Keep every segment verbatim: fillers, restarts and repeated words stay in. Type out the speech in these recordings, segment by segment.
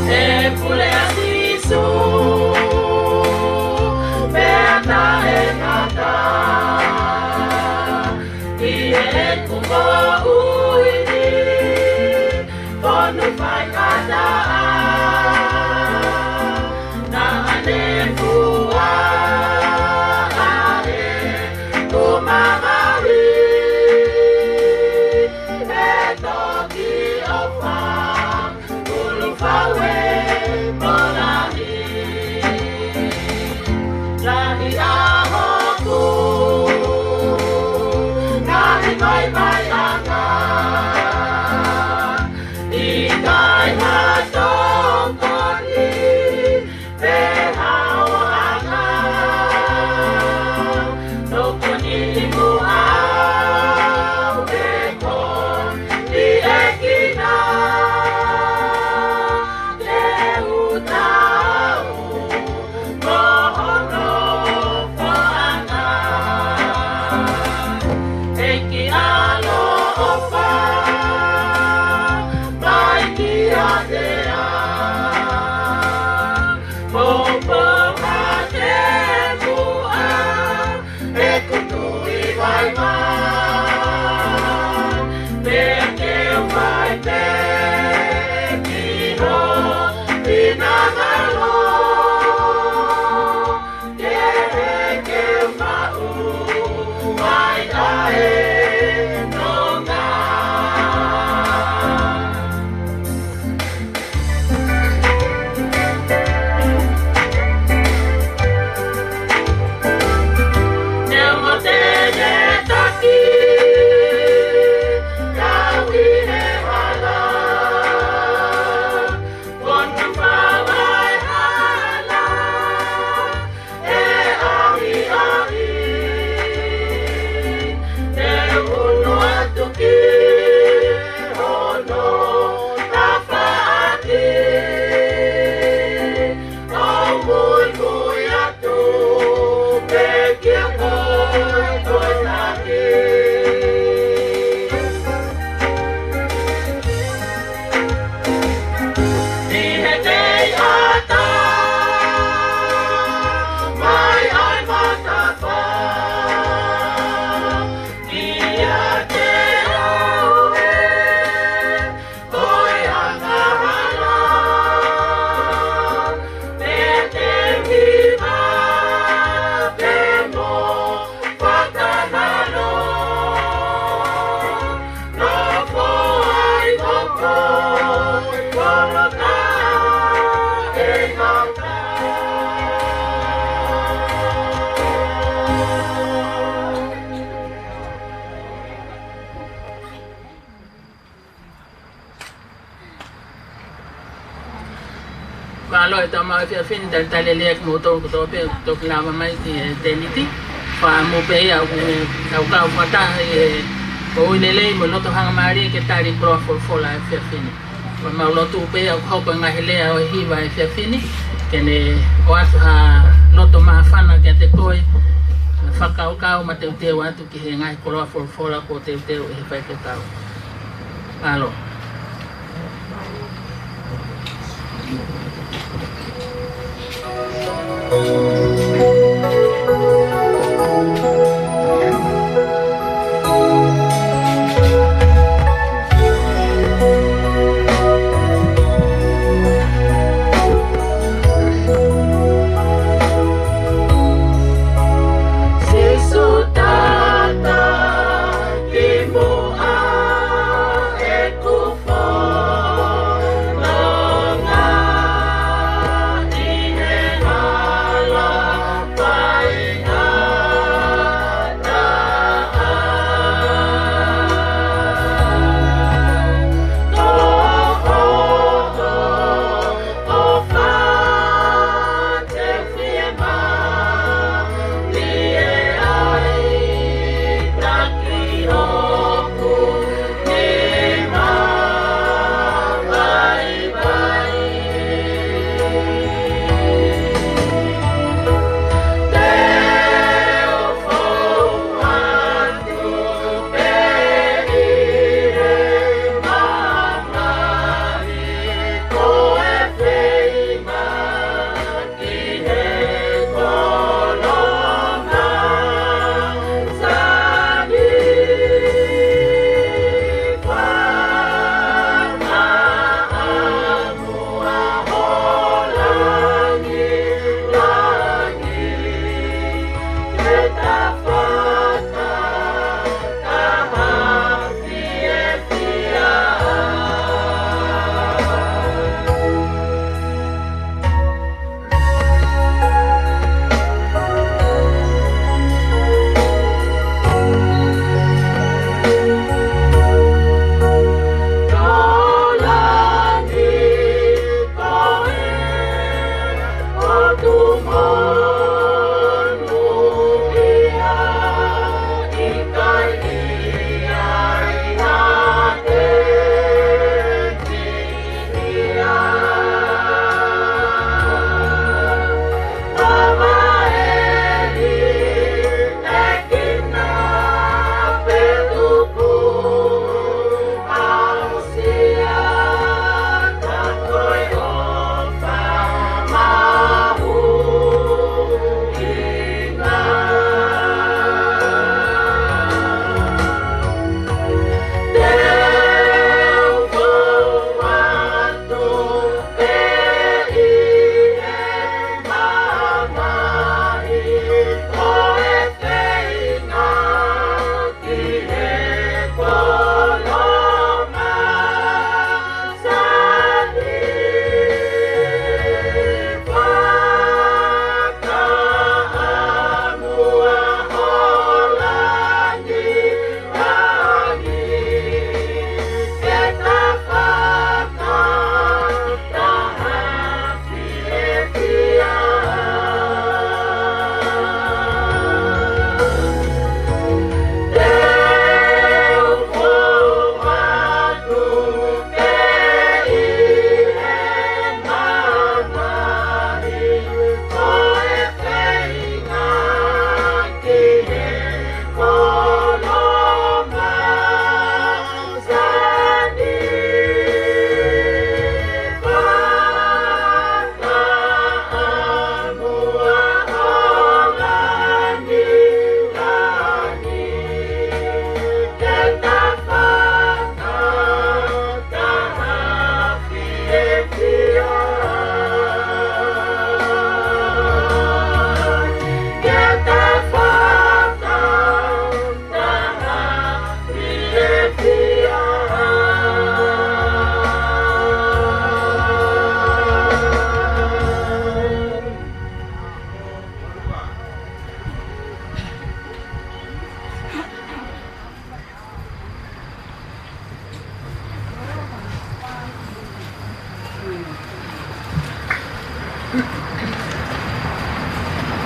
ʻE pule ʻa Sīsū, pea taʻengata ʻi heʻeku moʻui ni, fonu faingataʻa, naʻa ne fua ʻa ʻeku mamahi, he toki ʻofa, ʻulu faue mo lahi. Lahi ʻa hoku ngaahi vaivaiʻanga, ʻikai ha tokoni pe ha ʻoʻanga. Tokoni muʻa au, ʻe ko e liʻekina, ke u tau mo hono foʻanga. ʻEiki ʻaloʻofa, mai kiate au, poupou hake muʻa ʻeku tui vaivai, pea ke u fai pē ki ho finangalo, ke ke maʻu ai ʻa e nonga. Neongo te ne taki au ʻi he hala, fonu faue hala, ʻe ʻahiʻahi, te u ʻunu atu ki hono tafaʻaki, ʻo muimui atu pē kia koe, koe taki. ʻI he kei ʻatā mai ʻa e matapā kiate au, ʻe ko e angahala, pea te u hiva pē mo fakamālō. Nofo ai mo koe, koloka e ngata. Mālō e tau maʻu efiafi ni, talitali lelei ʻa kimoutolu kotoa pē ʻoku toki lava mai ki he tēniti. Fakaʻamu pē ia ʻoku, ʻoku kau fakataha ʻi he moʻui lelei mo e loto hangamālie ke tali e koloa folofola he efiafi ni. Ko ʻemau lotu pē ia ʻoku hoko e ngaahi lea ʻo e hiva he efiafi ni, ke ne ʻoatu ha loto māfana kiate koe, fakakaukau mo teuteu atu ki he ngaahi koloa folofola kuo teuteu ʻe he faifekau. Mālō. Sīsū tata, kimuʻa ʻeku fononga ʻi he hala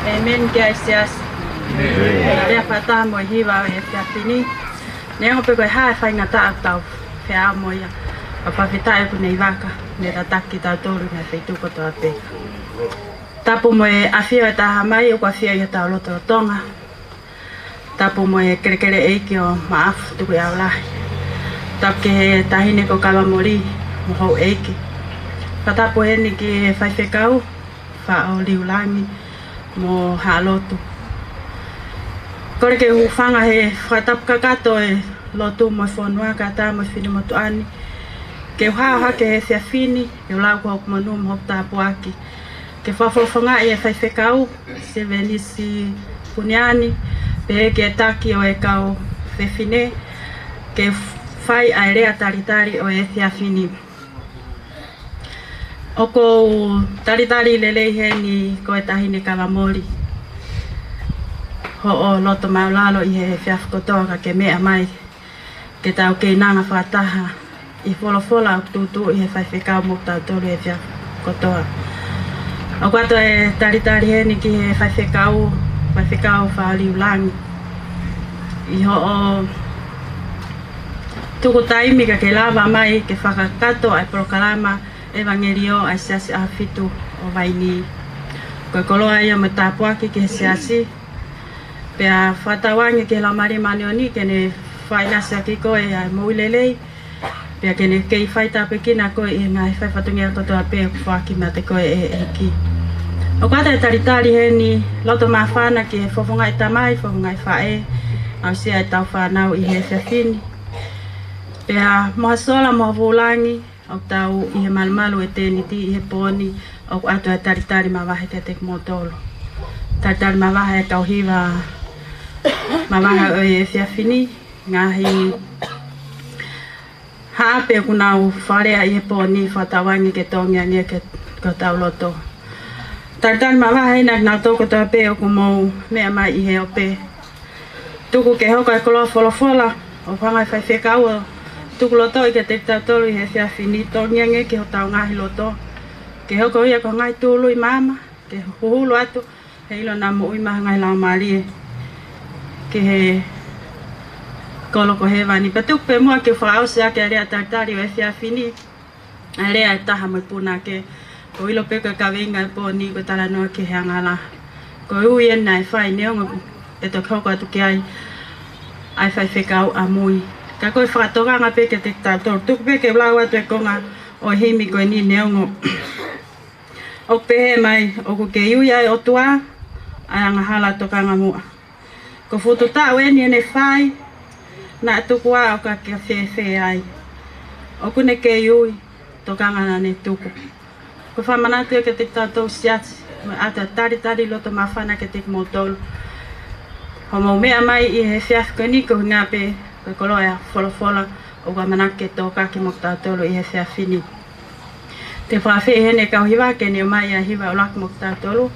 ʻĒmeni ki ai Siasi. Lea fakataha mo e hiva ʻo e efiafi ni. Neongo pē ko e hā e faingataʻa ʻoku tau feʻao mo ia, ʻoku fakafetaʻi ʻoku ne ʻi vaka, ne tataki kitautolu mei he feituʻu kotoa pē. Tapu mo e ʻafio ʻa e Tamai, ʻoku ʻafio ʻi hotau lotolotonga. Tapu mo e kelekele ʻeiki ʻo Maʻafu Tukuʻiaulahi. Tapu ki he taʻahine ko Kavamoli mo houʻeiki. Fakatapu heni ki he faifekau, Faʻo Liulangi mo Haʻalotu. Kole ke u hūfanga he fakatapu kakato e lotu mo e fonua kae ʻatā mo e finemotuʻa ni. Ke u hao hake he efiafi ni, ke u lau ko hoku monū mo hoku tāpuaki. Ke fakafofongaʻi e faifekau, Sevenisi Puniani, pehē ki he taki ʻo e kau fefine, ke fai ʻa e lea talitali ʻo e efiafi ni. ʻOku ou talitali lelei heni ko e taʻahine Kavamoli. Hoʻo loto māʻulalo ʻi he efiafi kotoa ka ke meʻa mai ke tau keinanga fakataha ʻi he folofola ʻoku tuʻutuʻuni ʻe he faifekau mo kitautolu he efiafi kotoa. ʻOku ʻoatu e talitali heni ki he faifekau, faifekau Faʻo Liulangi. ʻI hoʻo tuku taimi ka ke lava mai ke fakakakato ʻa e polokalama ʻevangeliō ʻa e Siasi ʻAhofitu ʻo Vainī. Ko e koloa ia mo e tāpuaki ki he Siasi. Pea fakatauange ki he Laumālie Māʻoniʻoni ke ne fakaʻinasi ʻaki koe ʻa e moʻui lelei. Pea ke ne kei faitāpuekina koe ʻi he ngaahi fai fatongia kotoa pē ʻoku foaki meiate koe ʻe he ʻEiki. ʻOku ʻoatu e talitali heni, loto māfana ki he fofongaʻi tamai, fofongaʻi faʻē, aʻusia ʻetau fānau ʻi he efiafi ni. Pea mo ha sola mo ha vūlangi, ʻoku tau ʻi he malumalu ʻo e tēniti ʻi he pō ni, ʻoku ʻoatu e talitali mavahe kiate kimoutolu. Talitali mavahe e kau hiva mavahe ʻo e efiafi ni, ngaahi haʻape ʻoku nau fakalea ʻi he pō ni, fakatauange ke tōngiange ki hotau loto. Talitali mavahe ʻa kinautolu kotoa pē ʻoku mou meʻa mai ʻi he ope. Tuku ke hoko e koloa folofola ʻo e fanga faifekau ʻo tuku lotoʻi kiate kitautolu ʻi he efiafi ni, tōngiange ki hotau ngaahi loto. Ke hoko ia ko e ngaahi tūluʻi maama, ke huhulu atu he ʻilo naʻa moʻui mai ha ngaahi laumālie ki he kolo ko hēvani. Pea tuku pē muʻa ke fakaʻosi ʻaki ʻa e lea talitali ʻo e efiafi ni, ʻa e lea ʻe taha mo e punake. ʻOku ou ʻilo pē ko e kaveinga e pō ni ko e talanoa ki he angahala. Ko e ui eni naʻe fai neongo ʻe toki hoko atu ki ai ʻa e faifekau ʻamui. Ka ko e fakatokanga pē kiate kitautolu. Tuku pē ke u lau atu e konga ʻo e himi ko eni neongo ʻoku pehē mai, ʻoku kei ui ʻa e ʻOtua ʻa e angahala, tokanga muʻa. Ko e fuʻu taʻu eni ʻene fai, naʻe tuku ā ʻo ka ke fēfē ai. ʻOku ne kei ui, tokanga naʻa ne tuku. Ko e fakamanatu ia kiate kitautolu Siasi, mo e ʻoatu e talitali loto māfana kiate kimoutolu. Hoʻomou meʻa mai ʻi he efiafi ko eni koeʻuhinga pē ko e koloa ʻa e folofola ʻoku ʻamanaki ke tōkaki mo kitautolu ʻi he efiafi ni. Te u fakaafeʻi heni e kau hiva ke ne ʻomai ʻa e hiva ʻuluaki mo kitautolu.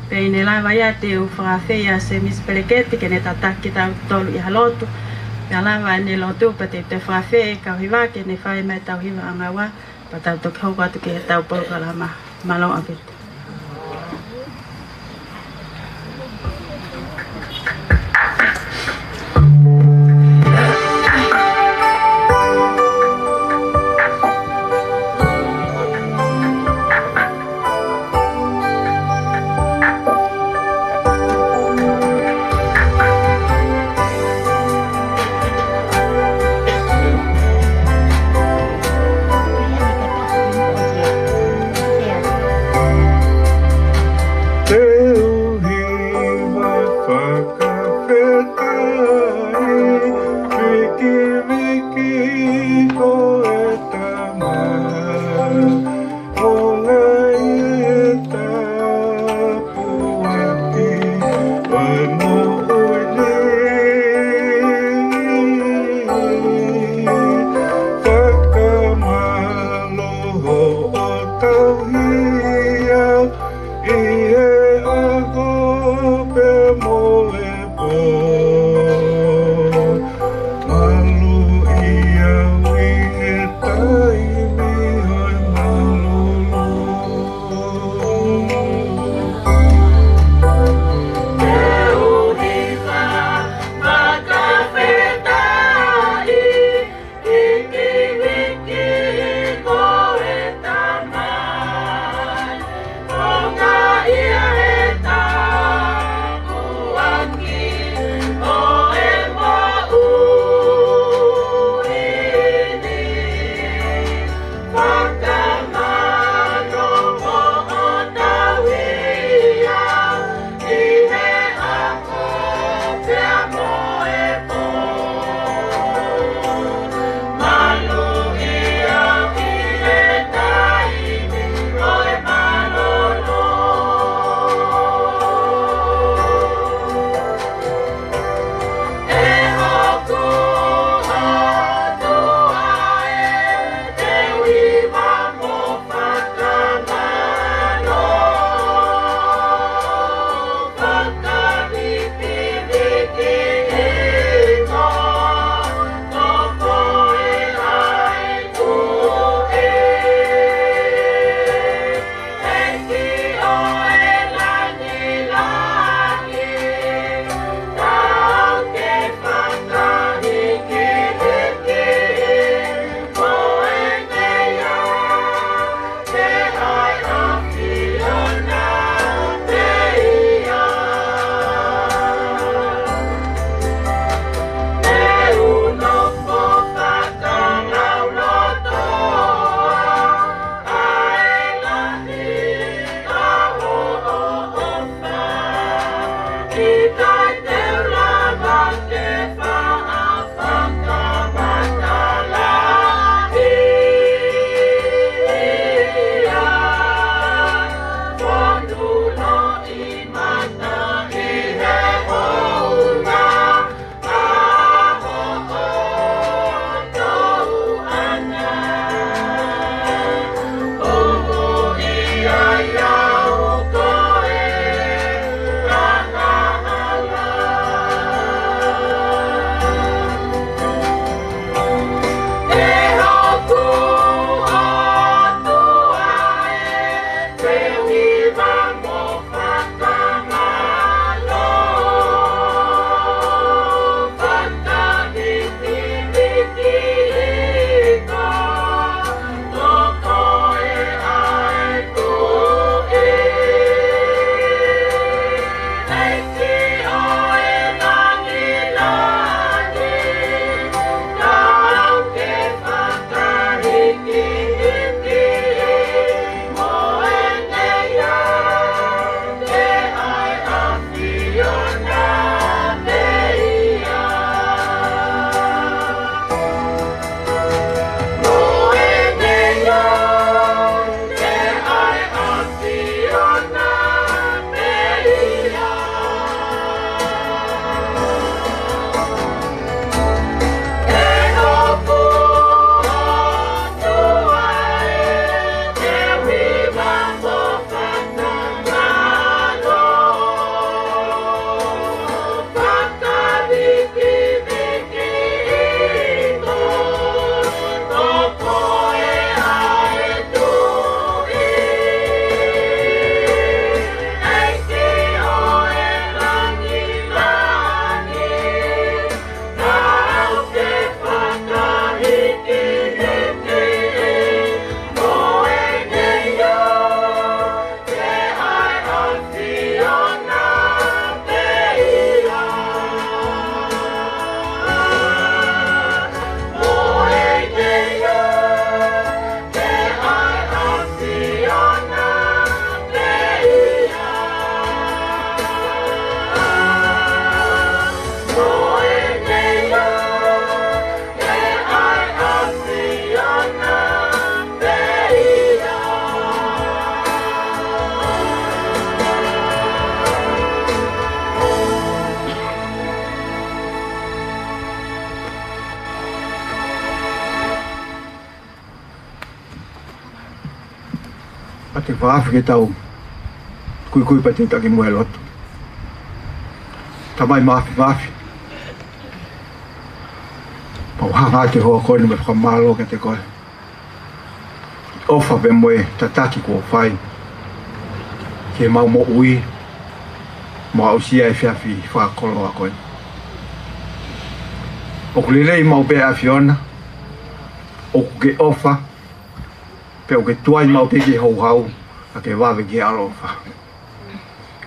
Pea ʻi heʻene lava ia te u fakaafeʻi ʻa Semisi Peleketi ke ne tataki kitautolu ʻi ha lotu. Pea lava ʻene lotu pea te u toe fakaafeʻi e kau hiva ke ne fai mai ʻetau hiva ʻanga ua. Pea tau toki hoko atu ki heʻetau polokalama. Mālō ʻaupito. Te u hiva fakafetaʻi, vikiviki ko e tama, ʻo ngai e tāpuaki ʻo e moʻui ni. Fakamālō hoʻo tauhi au ʻi he ʻaho pea mo e pō. Malu ʻi au ʻi he taimi ʻo e mālōlō. Fakaafeʻi ke tau kuikui pea tau taki mo e lotu. Tamai Mafimafi, mau hanga atu he houa ko eni mo e fakamālō kiate koe. ʻOfa pea mo e tataki kuo fai ki heʻemau moʻui, mo aʻusia e efiafi fakakoloa ko eni. ʻOku lelei maʻu pē ʻAfiona, ʻoku ke ʻofa, pea ʻoku ke tuai maʻu pē ke houhau, ka ke vave ki he ʻaloʻofa.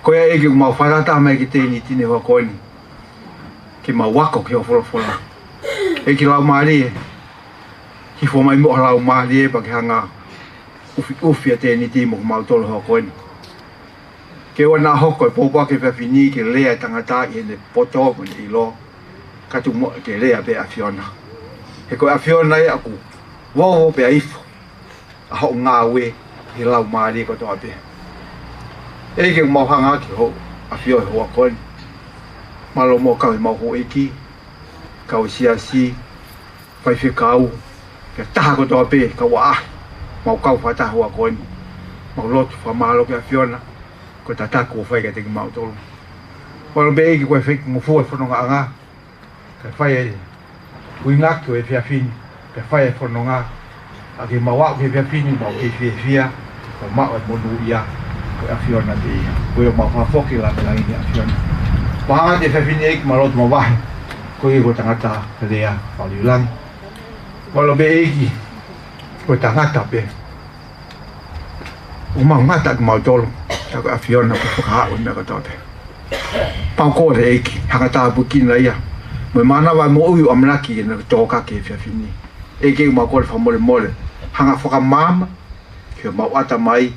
Ko ia ʻEiki ʻoku mau fakataha mai ki he tēniti ni he houa ko eni, ke mau ako ki hoʻo folofola. ʻEiki Laumālie, hifo mai muʻa ho Laumālie pea ke hanga ʻo ʻufiʻufi ʻa e tēniti mo kimautolu he houa ko eni. Ke ʻoua naʻa hoko e pōpoaki he efiafi ni ke lea e tangata ʻi heʻene poto mo ʻene ʻilo, ka tuku muʻa ke lea pē ʻAfiona. He ko e ʻAfiona ia ʻoku vovo pea ifo ʻa hoʻo ngāue ʻi he laumālie kotoa pē. ʻEiki ʻoku mau hanga ki hoʻo ʻafio he houa ko eni. Mālō muʻa kau heʻemau houʻeiki, kau siasi, faifekau, pea taha kotoa pē, kau ʻaʻahi, mau kau fakataha he houa ko eni. Mau lotu fakamālō ki he ʻAfiona, ko e tataki kuo fai kiate kimautolu. Mālō pē ʻEiki ko e fai ngofua e fonongaʻanga, kae fai e ʻuhinga ki he efiafi ni, kae fai e fononga, ʻa ke mau aʻu ki he efiafi ni, mau kei fiefia, mau maʻu e monūʻia, ko e ʻAfiona pē ia. Ko ia mau fakafoki e lāngilangi ki he ʻAfiona. Mau hanga ki he efiafi ni ʻEiki mau lotu mavahe, koeʻuhi ko e tangata lea faliulangi. Mālō pē ʻEiki, ko e tangata pē ʻoku mau ngata kimautolu, ka ko e ʻAfiona ʻoku fakahā ʻa e meʻa kotoa pē. Mau kole ʻEiki, hanga ʻo tāpuekina ia, mo e mānava e moʻui ʻoku ʻamanaki ke ne tō hake he efiafi ni. ʻEiki ʻoku mau kole fakamolemole, hanga ʻo fakamaama ki homau ʻatamai,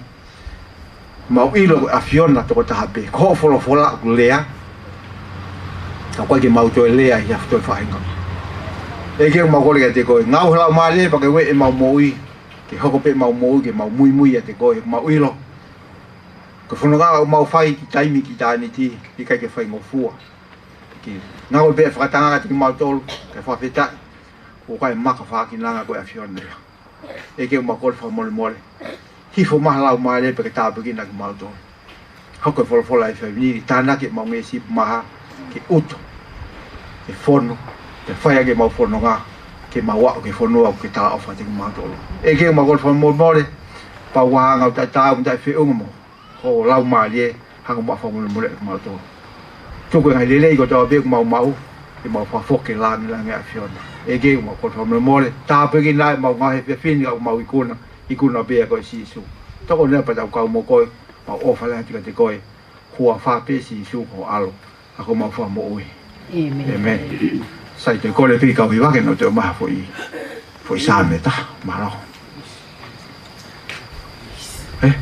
mau ʻilo ko e ʻAfiona tokotaha pē, ko hoʻo folofola ʻoku lea, ka ʻoku ʻikai ke mau toe lea ʻi ha toe faʻahinga. ʻEiki ʻoku mau kole kiate koe, ngaohi ho Laumālie pea ke ueʻi ʻemau moʻui, ke hoko pē ʻemau moʻui ke mau muimui ʻiate koe, mau ʻilo ko e fononga ʻoku mau fai ki taimi ki ʻitāniti, ʻikai ke faingofua. Ke ngāue pē fakatanga kiate kimautolu, kae fakafetaʻi, ʻoku ʻikai maka fakinanga ko e ʻAfiona ia. ʻEiki ʻoku mau kole fakamolemole, hifo mai ho Laumālie pea ke tāpuekina kimautolu. Hoko e folofola he efiafi ni, tānaki ʻemau ngeʻesi maha, ke utu, ke fonu, ke fai ʻaki ʻemau fononga, ke mau aʻu ki he fonua ʻoku ke talaʻofa kiate kimautolu. ʻEiki ʻoku mau kole fakamolemole, pau ha ngaahi taʻetaau mo e taʻefeʻunga mo ho Laumālie, hanga ʻo fakamolemoleʻi kimautolu. Tuku e ngaahi lelei kotoa pē ʻoku mau maʻu, ke mau fakafoki e lāngilangi ʻo e ʻAfiona. ʻEiki ʻoku mau kole fakamolemole, tāpuekina ʻemau ngaahi efiafi ni ʻoku mau ikuna, ikuna pē ʻia koe Sīsū. Tokoni pea tau kau mo koe, mau ʻofa lahi atu kiate koe, huafa pē Sīsū ko ho ʻAlo, ʻa ko homau Fakamoʻui. ʻĒmeni. ʻĒmeni. Sai, te u kole pē ki he kau hiva ke nau toe ʻomai ha foʻi, foʻi Saame ʻe taha, mālō. ʻE?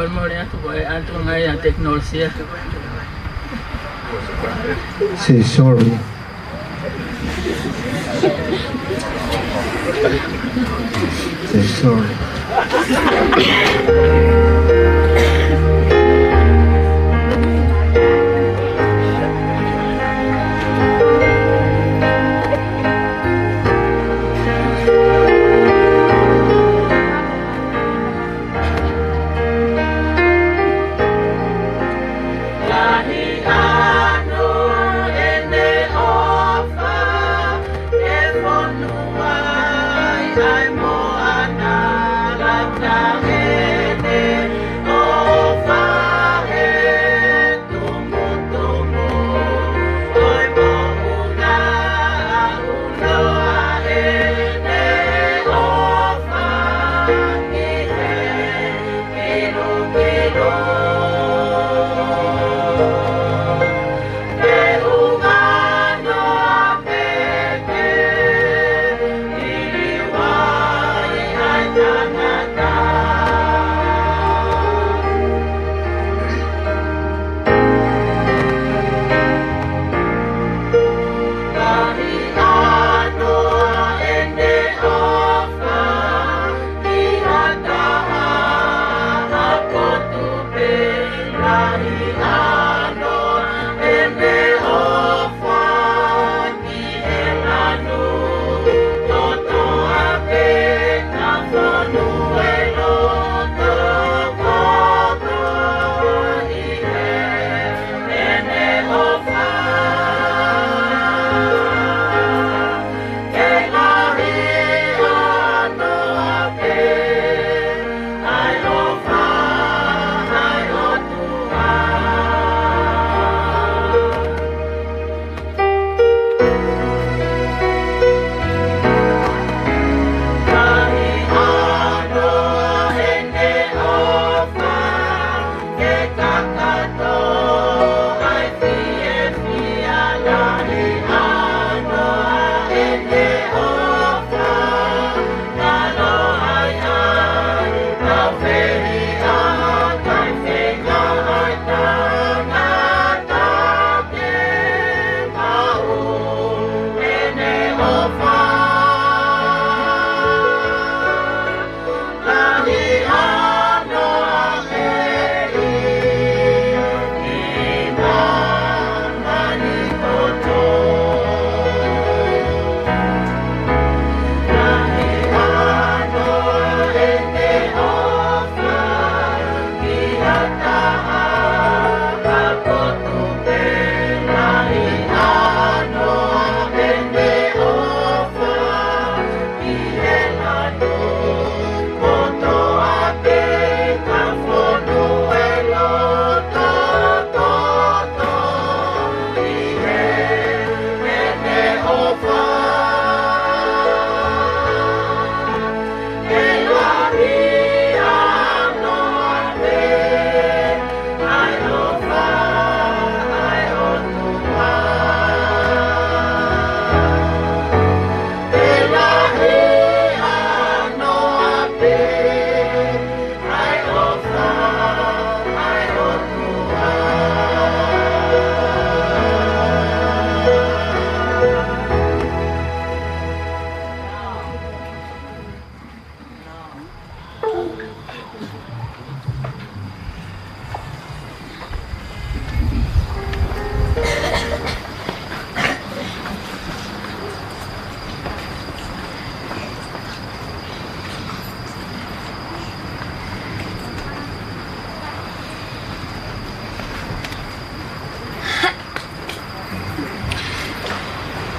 Mole atu ko e atu ngai a tekinolosia. Say sorry. Say sorry.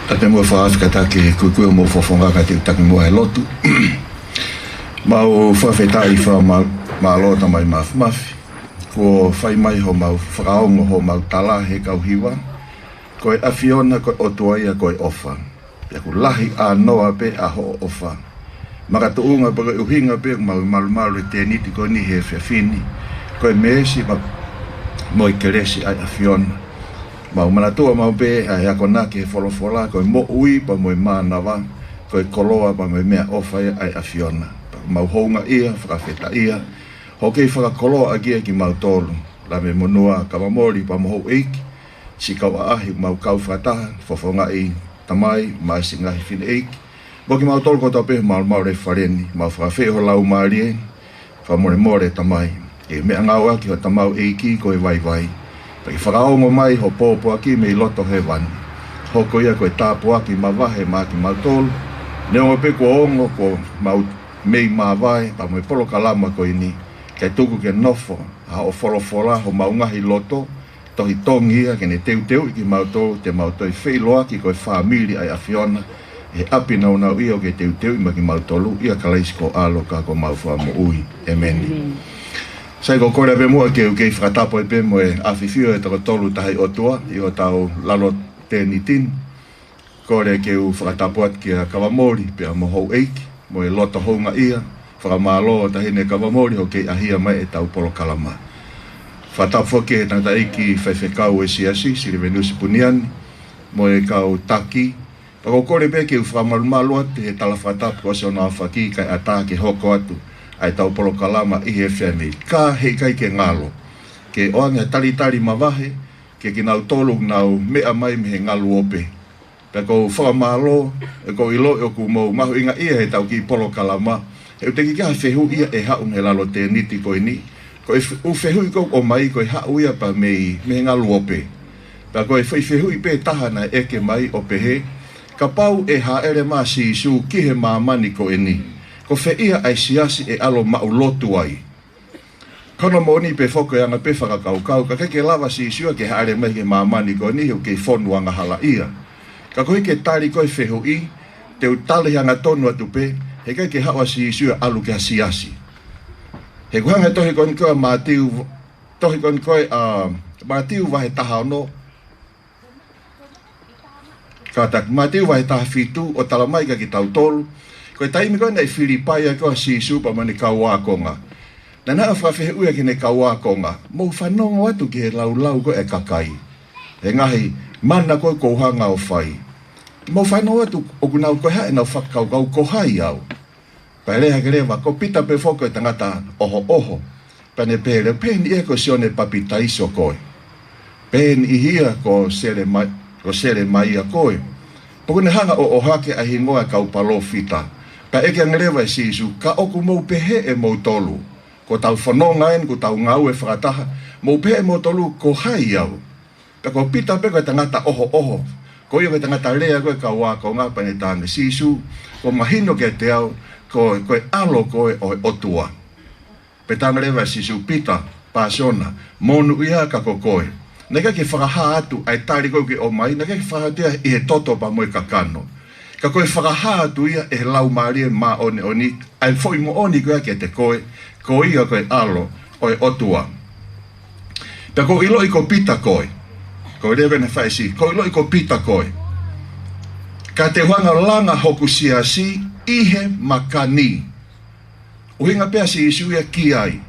Tapu mo e fakafetaʻi, kuikui mo e fofonga ka te u taki muʻa he lotu. Mau fakafetaʻi fakamālō Tamai Māfimafi. Kuo fai mai homau fakaongo homau tala he kau hiva. Ko e ʻAfiona, ko e ʻOtua ia, ko e ʻofa. Pea ʻoku lahi ʻānoa pē ʻa hoʻo ʻofa. Makatuʻunga pē ko e ʻuhinga pē ʻoku mau malumalu he tēniti ko eni he efiafi ni. Ko e meesi pea mo e kelesi ʻa e ʻAfiona. Mau manatua maʻu pē ʻa e akonaki he folofola, ko e moʻui pea mo e mānava, ko e koloa pea mo e meʻaʻofa ia ʻa e ʻAfiona. Mau houngaʻia, fakafetaʻia, Hoʻo kei fakakoloa ʻaki ia kimautolu, Lame Monua Kavamoli pea mo houʻeiki, siʻi kau ʻaʻahi ʻoku mau kau fakataha, fofongaʻi tamai, mo e siʻi ngaahi fineʻeiki, mo kimautolu kotoa pē ʻi he malumalu ʻo e fale ni, mau fakafeʻiloaki ho laumālie, fakamolemole Tamai, ke meʻangāueʻaki ho tamau ʻeiki ko e vaivai, pea ke fakaongo mai ho pōpoaki mei loto hēvani, hoko ia ko e tāpuaki mavahe maʻa kimautolu, neongo pē kuo ongo kuo mau mei māvae pea mo e polokalama ko eni, kae tuku ke nofo ʻa hoʻo folofola ʻi homau ngaahi loto, tohi tongi ia ke ne teuteuʻi kimautolu te mau toe feʻiloaki ko e fāmili ʻa e ʻAfiona, ʻi he ʻapi nāunauʻia ʻoku ke teuteuʻi maʻa kimautolu, ʻia Kalaisi ko ho ʻAlo ka ko homau Fakamoʻui. ʻĒmeni. ʻĒmeni. Sai, ʻoku ou kole pē muʻa ke u kei fakatapu ai pē mo e ʻafifio ʻo e toko tolu taha ʻi he ʻOtua, ʻi hotau lalo Tēniti ni. Kole ke u fakatapu atu kia Kavamoli pea mo houʻeiki, mo e loto houngaʻia, fakamālō Taʻahine Kavamoli hoʻo kei ʻahia mai ʻetau polokalama. Fakatapu foki ki he tangataʻeiki faifekau ʻo e siasi, Silivenusi Puniani, mo e kau taki. Pea ʻoku ou kole pē ke u fakamalumalu atu he tala fakatapu kuo ʻosi hono aofaki kae ʻatā ke hoko atu ʻa ʻetau polokalama ʻi he F M. Ka heʻikai ke ngalo, ke ʻoange ha talitali mavahe, kia kinautolu ʻoku nau meʻa mai mei he ngalu ope. Pea ʻoku ou fakamālō, he ʻoku ou ʻiloʻi ʻoku mou mahuʻingaʻia heʻetau kiʻi polokalama, he ʻoku teʻeki ke ʻi ai ha fehuʻi ia ʻe haʻu mei he lalo Tēniti ko eni, ko e f-, ʻū fehuʻi ʻoku ʻomai ko e haʻu ia pē mei, mei he ngalu ope. Pea ko e foʻi fehuʻi pē taha naʻe ʻeke mai ʻo pehē, kapau ʻe hāʻele mai ʻa Sīsū ki he māmani ko eni, ko fē ia ʻa e siasi ʻe ʻalu ʻo maʻu lotu ai? Ko hono moʻoni pē foki, ko e anga pē fakakaukau, ka ʻikai ke lava ʻa Sīsū ia ke hāʻele mai ki he māmani ko eni he ʻoku kei fonu angahalaʻia. Ka koeʻuhi ke tali ko ē e fehuʻi, te u tali angatonu atu pē, heʻikai ke haʻu ʻa Sīsū ia ʻo ʻalu ki ha siasi. He ʻoku hanga ʻe he tohi ko eni ko ē ʻa Mātiu, tohi ko eni ko ē ʻa Mātiu vahe taha ono, kātaki, Mātiu vahe taha fitu, ʻo tala mai kia kitautolu, ko e taimi ko ē naʻe fili pai ai ko ē ʻa Sīsū pea mo ʻene kau ākonga, naʻa ne hanga ʻo fakafehuʻia ki heʻene kau ākonga, mou fanongo atu ki he laulau ko ē ʻa e kakai, he ngaahi mana ko ē ʻoku ou hanga ʻo fai. Mou fanongo atu ʻoku nau, ko e hā ʻenau fakakaukau, ko hai au. Pea lea hake leva, ko Pita pē foki ko e tangata ʻohoʻoho. Pea ne pehē leva, pehē ni ia ko Sione Papitaiso koe. Pehē ni ia ko Selema-, ko Selemaia koe. Pea ʻoku ne hanga ʻo ʻohake ʻa e hingoa ʻo e kau palōfita. Pea ʻeke ange leva ʻe Sīsū, ka ʻoku mou pehē ʻe moutolu, ko ʻetau fononga eni, ko ʻetau ngāue fakataha, mou pehē ʻe moutolu ko hai au? Pea ko Pita pē ko e tangata ʻohoʻoho. Ko ia ko e tangata lea ko ē ʻa e kau ākonga, pea ne talaange, Sīsū, kuo mahino kiate au, ko, ko e ʻAlo koe ʻo e ʻOtua. Pea talaange leva ʻe Sīsū, Pita, Pāsiona, monūʻia ka ko koe. Naʻe ʻikai ke fakahā atu ʻa e tali ko ē ʻoku ke ʻomai, naʻe ʻikai ke fakahā atu ia ʻi he toto pea mo e kakano. Ka ko e fakahā atu ia ʻe he Laumālie Māʻoniʻoni, ʻa e foʻi moʻoni ko ia kiate koe, ko ia ko e ʻAlo ʻo e ʻOtua. Pea ʻoku ou ʻiloʻi ko Pita koe. Ko e lea ʻeni ʻa e fai ʻe Sīsū, ʻoku ou ʻiloʻi ko Pita koe. Ka te u hanga ʻo langa hoku siasi ʻi he maka ni. ʻUhinga pē ʻa Sīsū ia ki ai.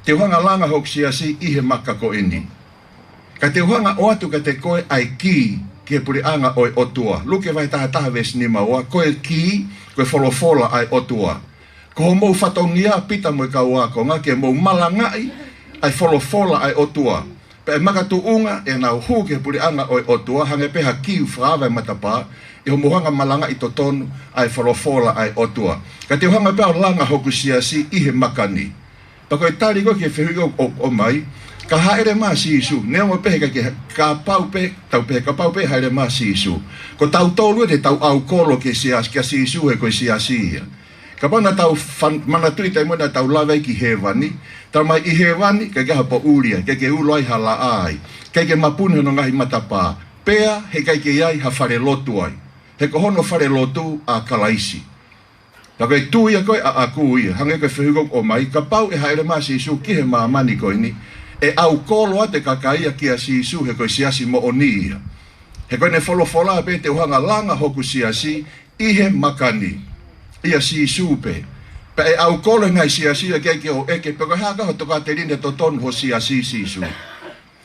Te u hanga ʻo langa hoku siasi ʻi he maka ko eni. Ka te u hanga ʻo ʻoatu kiate koe ʻa e kī ki he puleʻanga ʻo e ʻOtua. Luke vahe taha taha veesi nima ua, ko e kī, ko e folofola ʻa e ʻOtua. Ko hoʻomou fatongia Pita mo e kau ākonga ke mou malangaʻi ʻa e folofola ʻa e ʻOtua. Pea ʻe makatuʻunga ʻenau hū ki he puleʻanga ʻo e ʻOtua, hangē pē ha kī ʻoku fakaava e matapā, ʻi hoʻomou hanga ʻo malangaʻi totonu ʻa e folofola ʻa e ʻOtua. Ka te u hanga pē ʻo langa hoku siasi ʻi he maka ni. Pea ko e tali ko ē ki he fehuʻi ʻoku, ʻoku ʻomai, ka hāʻele mai ʻa Sīsū, neongo pē he ʻikai ke, kapau pē, tau pehē kapau pē hāʻele mai ʻa Sīsū, ko tautolu ē te tau ʻaukolo ki he siasi, kia Sīsū he ko e siasi ia. Kapau naʻa tau fan-, manatuʻi taimi naʻa tau lave ai ki hēvani, tala mai ʻi hēvani, ʻikai ke ʻi ai ha poʻuli ai, ʻikai ke ulo ai ha laʻā ai, ʻikai ke mapuni hono ngaahi matapā, pea heʻikai ke ʻi ai ha fale lotu ai. He ko hono fale lotu ʻa Kalaisi. Pea ko e tui ia ko ē ʻaʻaku ia, hangē ko e fehuʻi ʻoku ʻomai, kapau ʻe hāʻele mai ʻa Sīsū ki he māmani ko eni, ʻe ʻaukolo atu e kakai ia kia Sīsū he ko e siasi moʻoni ia. He ko ʻene folofola pē te u hanga ʻo langa hoku siasi ʻi he maka ni. ʻIa Sīsū pē. Pea ʻe ʻaukolo e ngaahi siasi ia ke ke ʻo ʻeke pe ko e hā ka ho tokāteline totonu ho siasi Sīsū.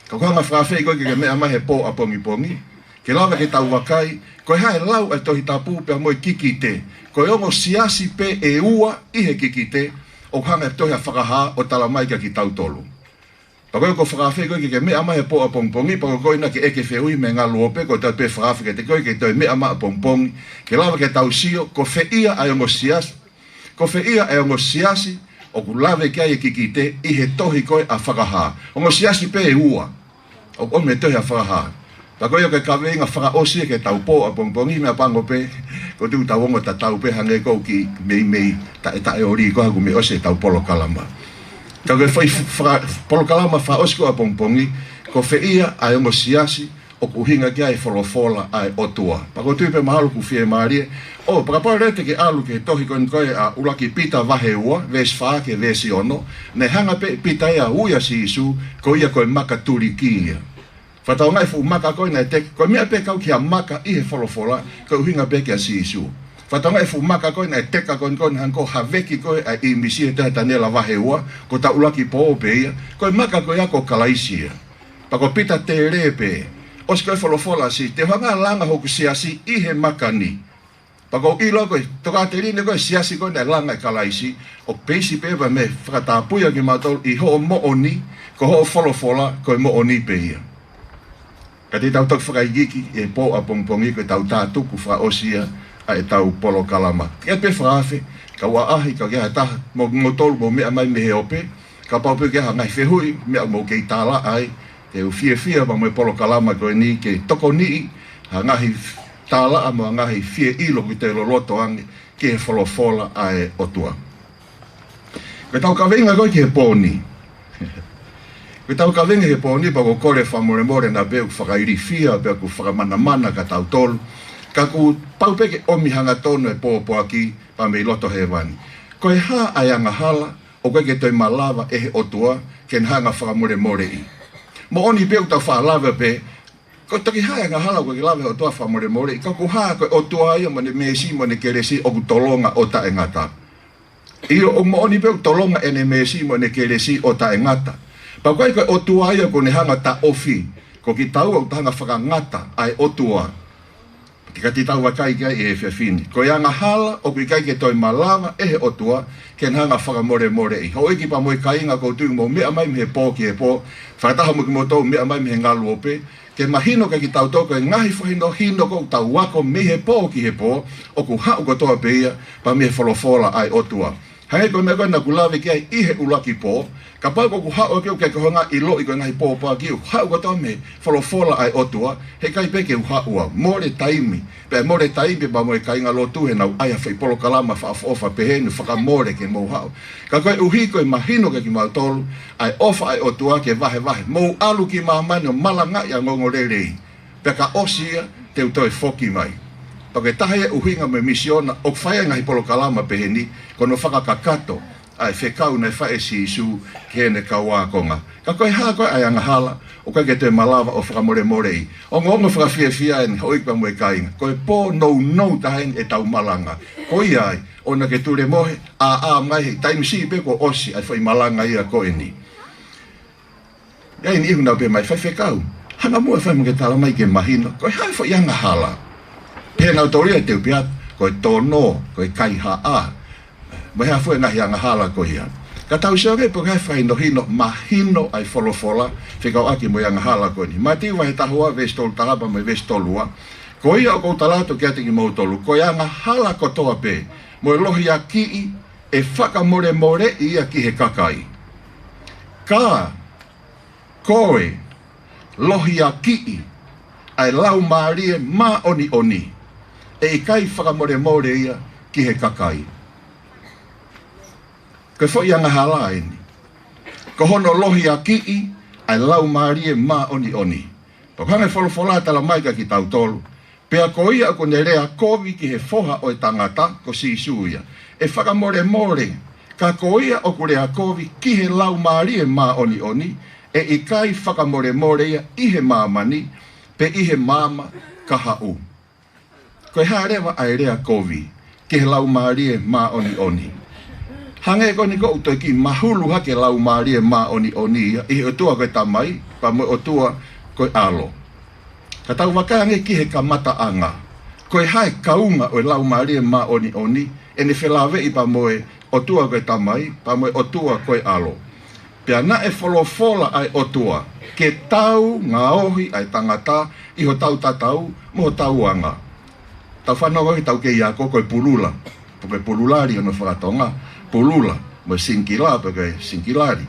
Ka ʻoku ou hanga ʻo fakaafeʻi koe ke ke meʻa mai he pō ʻapongipongi, ke lava ke tau vakai, ko e hā e lau ʻa e Tohi Tapu pea mo e kikite. Ko e ongo siasi pē ʻe ua ʻi he kikite, ʻoku hanga ʻe he tohi ʻa Fakahā ʻo tala mai kia kitautolu. Pea ko e ko e fakaafe ko ē ke ke meʻa mai he pō ʻapongipongi, pea ko e ko ena ke ʻeke fehuʻi mei he ngaluope, ko e toe pē fakaafe kiate koe ke toe meʻa mai ʻapongipongi, ke lava ke tau sio, ko fē ia ʻa e ongo siasi, ko fē ia ʻa e ongo siasi ʻoku lave ki ai e kikite ʻi he tohi ko ē ʻa Fakahā. Ongo siasi pē ʻe ua ʻoku ʻomi he tohi ʻa Fakahā. Pea ko ia ko e kaveinga fakaʻosi ia ki heʻetau pō ʻapongipongi, meʻapango pē, ko e tuʻu tau ongo tatau pē hangē ko e kiʻi meimei taʻetaʻeoli ko ē ʻoku meʻa ʻosi ʻetau polokalama. Ka ko e fai faka-, polokalama fakaʻosi ko ē ʻapongipongi, ko fē ia ʻa e ongo siasi ʻoku ʻuhinga ki ai e folofola ʻa e ʻOtua. Pea ʻoku ou tui pē mahalo ʻoku fiemālie. ʻO, pea kapau leva te ke ʻalu ki he tohi ko eni ko ē ʻa ʻUluaki Pita vahe ua, veesi fā ki he veesi ono, naʻe hanga pē ʻe Pita ia ʻo ui ʻa Sīsū, ko ia ko e maka tuliki ia. Fakatauange e fuʻu maka ko ē naʻe teka, ko e meʻa pē kau ki he maka ʻi he folofola, ko e ʻuhinga pē kia Sīsū. Fakatauange e fuʻu maka ko ē naʻe teka ko eni ko ē naʻe hanga ʻo haveki ko ē ʻa e ʻīmisi he tohi ʻa Taniela vahe ua, ko hotau ʻuluaki pō pē ia, ko e maka ko ia ko Kalaisi ia. Pea ko Pita tele pē, ʻosi ko ē folofola ʻa Sīsū, te u hanga ʻo langa hoku siasi ʻi he maka ni. Pea ʻoku ou ʻilo ko e tokāteline ko e siasi ko ē naʻe langa ʻe Kalaisi, ʻoku peisi pē ia mei he fakatapui ʻa kimautolu ʻi hoʻo moʻoni, ko hoʻo folofola ko e moʻoni pē ia. Ka te tau toki fakaikiiki he pō ʻapongipongi ko ʻetau tātuku fakaʻosi ia ʻa ʻetau polokalama. Ke pē fakaafe, kau ʻaʻahi, ka ke ʻi ai ha taha, mo, mo tolu mo meʻa mai mei he ope, kapau pē ʻoku ʻi ai ha ngaahi fehuʻi, meʻa mo kei tālaʻa ai, te u fiefia pea mo e polokalama ko eni ke tokoniʻi ha ngaahi tālaʻa mo ha ngaahi fie ʻilo ʻoku te loloto ange ki he folofola ʻa e ʻOtua. Ko ʻetau kaveinga ko ē ki he pō ni. Ko ʻetau kaveinga ki he pō ni pea ʻoku ou kole fakamolemole naʻa pē ʻoku fakailifia pea ʻoku fakamanamana kia tautolu. Ka kuo pau pē ke ʻomi hangatonu e pōpoaki pea mei loto hēvani. Ko e hā ʻa e angahala ʻoku ʻikai ke toe malava ʻe he ʻOtua ke ne hanga ʻo fakamolemoleʻi? Moʻoni pē ʻoku tau faʻa lave pē, ko e toki hā e angahala ʻoku ʻikai ke lava ʻe he ʻOtua ʻo fakamolemoleʻi, ka ko e hā ko e ʻOtua ia mo ʻene meesi mo ʻene kelesi ʻoku tolonga ʻo taʻengata? ʻIo, ʻoku moʻoni pē ʻoku tolonga ʻene meesi mo ʻene kelesi ʻo taʻengata. Pea ʻoku ʻikai ko e ʻOtua ia ʻoku ne hanga ʻo taʻofi, ko kitaua ʻoku ta hanga ʻo fakangata ʻa e ʻOtua. Ka te tau vakai ki ai he efiafi ni. Ko e angahala ʻoku ʻikai ke toe malava ʻe he ʻOtua ke ne hanga ʻo fakamolemoleʻi. Houʻeiki pea mo e kāinga, ʻoku ou tui mou meʻa mai mei he pō ki he pō, fakataha mo kimoutolu meʻa mai mei he ngaluope, ke mahino kia kitautolu ko e ngaahi fakahinohino ʻoku tau ako mei he pō ki he pō, ʻoku haʻu kotoa pē ia pea mei he folofola ʻa e ʻOtua. Hangē ko e meʻa ko ē naʻa ku lave ki ai ʻi he ʻuluaki pō, kapau ʻoku haʻu ʻa e ʻOtua ke ke hanga ʻo ʻiloʻi ko e ngaahi pōpoaki ʻoku haʻu kotoa mei he folofola ʻa e ʻOtua, heʻikai pē ke u haʻu au. Mole taimi, pea mole taimi pea mo e kāingalotu heʻenau ʻai ha foʻi polokalama fakaʻofoʻofa pehē ni, fakamole ke mou haʻu. Ka koeʻuhi ko e mahino kia kimautolu ʻa e ʻofa ʻa e ʻOtua ke vahevahe. Mou ʻalu ki māmani ʻo malangaʻi ʻa e ongoongolelei. Pea ka ʻosi ia, te u toe foki mai. Pea ko e taha ia e ʻuhinga mo e misiona ʻoku fai ai e ngaahi polokalama pehē ni, ko hono fakakakato ʻa e fekau naʻe fai ʻe Sīsū ki heʻene kau ākonga. Ka ko e hā ko ē ʻa e angahala ʻoku ʻikai ke toe malava ʻo fakamolemoleʻi? Ongoongo fakafiefia eni, houʻeiki pea mo e kāinga. Ko e pō nounou taha eni ʻetau malanga. Ko ia ai, ʻoua naʻa ke tulemohe, ʻā mai he taimi siʻi pē kuo ʻosi ʻa e foʻi malanga ia ko eni. ʻI ai e niʻihi naʻa nau pehē mai, Faifekau, hanga muʻa ʻo fai mo ke tala mai ke mahino, ko e hā e foʻi angahala? Pehē nautolu ia, te u pehē atu, ko e tono, ko e kaihaʻa, mo e hā fua e ngaahi angahala ko ia. Ka tau sio ange pe ko e hā e fakahinohino mahino ʻa e folofola fekauʻaki mo e angahala ko eni. Mātiu vahe taha ua, veesi tolu taha pea mo e veesi tolu ua. Ko ia ʻoku ou tala atu kiate kimoutolu, ko e angahala kotoa pē mo e lohiakiʻi ʻe fakamolemoleʻi ia ki he kakai. Ka ko e lohiakiʻi ʻa e Laumālie Māʻoniʻoni, ʻe ʻikai fakamolemole ia ki he kakai. Ko e foʻi angahala eni, ko hono lohiakiʻi ʻa e Laumālie Māʻoniʻoni. Pea ko e hā e folofola ʻoku tala mai kia kitautolu? Pea ko ia ʻoku ne lea kovi ki he Foha ʻo e Tangata, ko Sīsū ia, ʻe fakamolemole. Ka ko ia ʻoku lea kovi ki he Laumālie Māʻoniʻoni, ʻe ʻikai fakamolemole ia ʻi he māmani, pe ʻi he maama kahaʻu. Ko e hā leva ʻa e lea kovi ki he Laumālie Māʻoniʻoni? Hangē ko eni ʻoku toe kiʻi mahulu hake e Laumālie Māʻoniʻoni ia ʻi he ʻOtua ko e Tamai, pea mo e ʻOtua ko e ʻAlo. Ka tau vakai ange ki he kamataʻanga, ko e hā e kaunga ʻo e Laumālie Māʻoniʻoni, ʻene felāveʻi pea mo e ʻOtua ko e Tamai, pea mo e ʻOtua ko e ʻAlo. Pea naʻe folofola ʻa e ʻOtua, ke tau ngaohi ʻa e tangata ʻi hotau tatau mo hotau anga. Tau fanongo ki he tau kei ako ko e pulula, pe ko e pululali hono fakatonga, pulula, mo e singila, pe ko e singilali.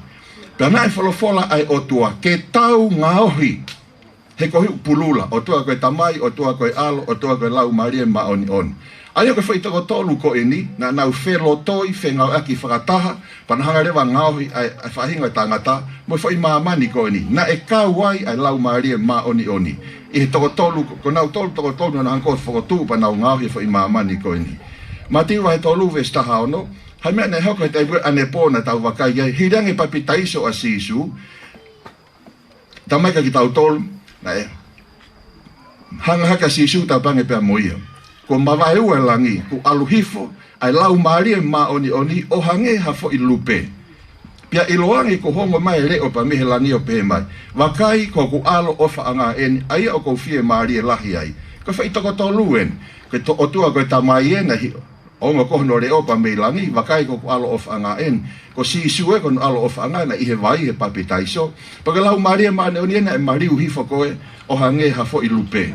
Pea naʻe folofola ʻa e ʻOtua, ke tau ngaohi. He ko e ʻuhinga pulula, ʻOtua ko e Tamai, ʻOtua ko e ʻAlo, ʻOtua ko e Laumālie Māʻoniʻoni. ʻA ia ko e foʻi toko tolu ko eni, naʻa nau felotoi, fengāueʻaki fakataha, pea nau hanga leva ʻo ngaohi ʻa e, ʻa e faʻahinga ʻo e tangata, mo e foʻi māmani ko eni. Naʻe kau ai ʻa e Laumālie Māʻoniʻoni. ʻI he toko tolu, ko, ko e nau tolu toko tolu naʻa nau hanga ʻo fokotuʻu pea nau ngaohi e foʻi māmani ko eni. Mātiu vahe tolu veesi taha ono, ha meʻa naʻe hoko he taimi ko ē ʻanepō naʻa tau vakai ai, hili ange e papitaiso ʻa Sīsū, Tamai ka kitautolu, naʻe hanga hake ʻa Sīsū, tāpange pea mo ia. Kuo mavaeua e langi, kuo ʻalu hifo ʻa e Laumālie Māʻoniʻoni ʻo hangē ha foʻi lupe. Pea ʻiloange kuo hongo mai e leʻo pea mei he langi ʻo pehē mai, vakai ko hoku ʻAlo ʻofaʻanga eni, ʻa ia ʻoku ou fiemālie lahi ai. Ko e foʻi toko tolu eni, ko e to-, ʻOtua ko e Tamai eni, naʻe hi-, ongo ko hono leʻo pea mei langi, vakai ko hoku ʻAlo ʻofaʻanga eni. Ko Sīsū ē ko hono ʻAlo ʻofaʻanga naʻe ʻi he vai he papitaiso. Pea ko e Laumālie Māʻoniʻoni ē naʻe maliu hifo ko ē ʻo hangē ha foʻi lupe.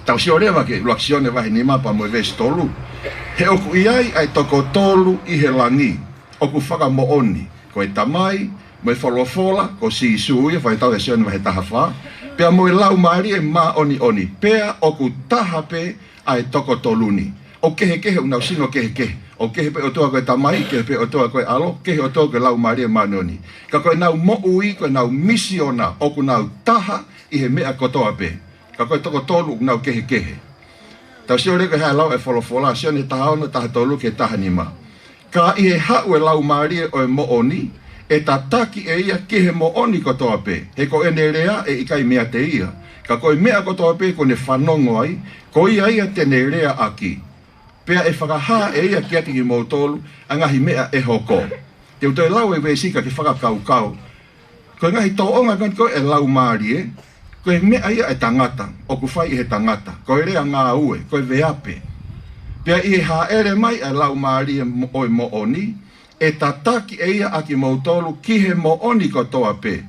Tau sio leva ki he ʻuluaki Sione vahe nima pea mo e veesi tolu. He ʻoku ʻi ai ʻa e toko tolu ʻi he langi, ʻoku fakamoʻoni, ko e Tamai, mo e Folofola, ko Sīsū ia, fakatatau ʻi he Sione vahe taha fā, pea mo e Laumālie Māʻoniʻoni, pea ʻoku taha pē ʻa e toko tolu ni. ʻOku kehekehe, ʻoku nau sino kehekehe. ʻOku kehe pē ʻOtua ko e Tamai, kehe pē ʻOtua ko e ʻAlo, kehe ʻOtua ko e Laumālie Māʻoniʻoni. Ka ko ʻenau moʻui, ko ʻenau misiona, ʻoku nau taha ʻi he meʻa kotoa pē. Ka ko e toko tolu ʻoku nau kehekehe. Tau sio leva ki he lau ʻa e Folofola, Sione taha ono, taha tolu ki he taha nima. Ka ʻi he haʻu e Laumālie ʻo e moʻoni, ʻe tataki ʻe ia ki he moʻoni kotoa pē, he ko ʻene lea ʻe ʻikai meiate ia, ka ko e meʻa kotoa pē kuo ne fanongo ai, ko ia ia te ne leaʻaki. Pea ʻe fakahā ʻe ia kiate kimoutolu ʻa e ngaahi meʻa ʻe hoko. Te u toe lau e veesi ka ke fakakaukau. Ko e ngaahi tōʻonga ko ē ʻo e Laumālie, ko e meʻa ia ʻa e tangata, ʻoku fai ʻe he tangata, ko e lea ngāue, ko e veape. Pea ʻi he hāʻele mai ʻa e Laumālie mo-, ʻo e moʻoni, ʻe tataki ʻe ia ʻa kimoutolu ki he moʻoni kotoa pē.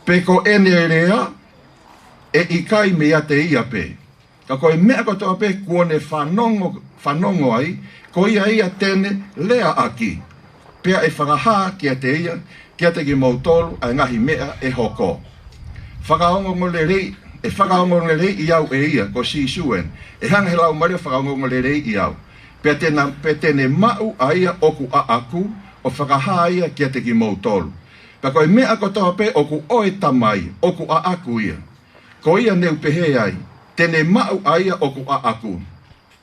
Pe ko ʻene lea, ʻe ʻikai meiate ia pē. Ka ko e meʻa kotoa pē kuo ne fanongo, fanongo ai, ko ia ia te ne leaʻaki. Pea ʻe fakahā kiate ia, kiate kimoutolu ʻa e ngaahi meʻa ʻe hoko. Fakaongoongoleleiʻi, ʻe fakaongoongoleleiʻi au ʻe ia, ko Sīsū eni. ʻE hanga ʻe he Laumālie ʻo fakaongoongoleleiʻi au. Pea te na, pea te ne maʻu ʻa ia ʻoku ʻaʻaku, ʻo fakahā ia kiate kimoutolu. Pea ko e meʻa kotoa pē ʻoku ʻo e Tamai, ʻoku ʻaʻaku ia. Ko ia ne u pehē ai, te ne maʻu ʻa ia ʻoku ʻaʻaku,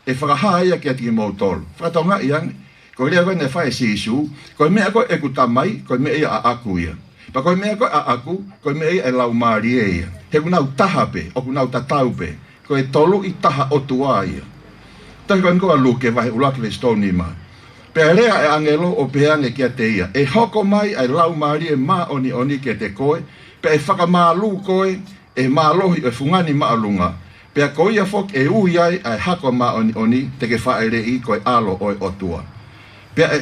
ʻe fakahā ia kiate kimoutolu. Fakatokangaʻi ange, ko e lea ko ē naʻe fai ʻe Sīsū, ko e meʻa ko ē ʻeku Tamai, ko e meʻa ia ʻaʻaku ia. Pea ko e meʻa ko ē ʻaʻaku, ko e meʻa ia ʻa e Laumālie ia. He ʻoku nau taha pē, ʻoku nau tatau pē. Ko e tolu ʻi taha ʻOtua ia. Tohi ko eni ko ē ʻa Luke vahe ʻuluaki veesi tolu nima. Pea lea ʻa e ʻāngelo ʻo pehē ange kiate ia, ʻe hoko mai ʻa e Laumālie Māʻoniʻoni kiate koe, pea ʻe fakamālū koe ʻe he mālohi ʻo e Fungani Māʻolunga. Pea ko ia foki ʻe ui ai ʻa e Hako Māʻoniʻoni, te ke fāʻeleʻi ko e ʻAlo ʻo e ʻOtua. Pea ʻe,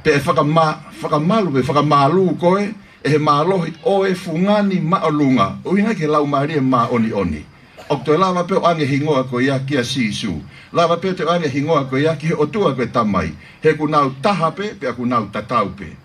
pea ʻe fakama-, fakamalu, pe fakamālū koe ʻe he mālohi ʻo e Fungani Māʻolunga. ʻUhinga ki he Laumālie Māʻoniʻoni. ʻOku toe lava pē ʻo ʻoange hingoa ko ia kia Sīsū. Lava pē ʻo toe ʻoange hingoa ko ia ki he ʻOtua ko e Tamai. He ʻoku nau taha pē, pea ʻoku nau tatau pē.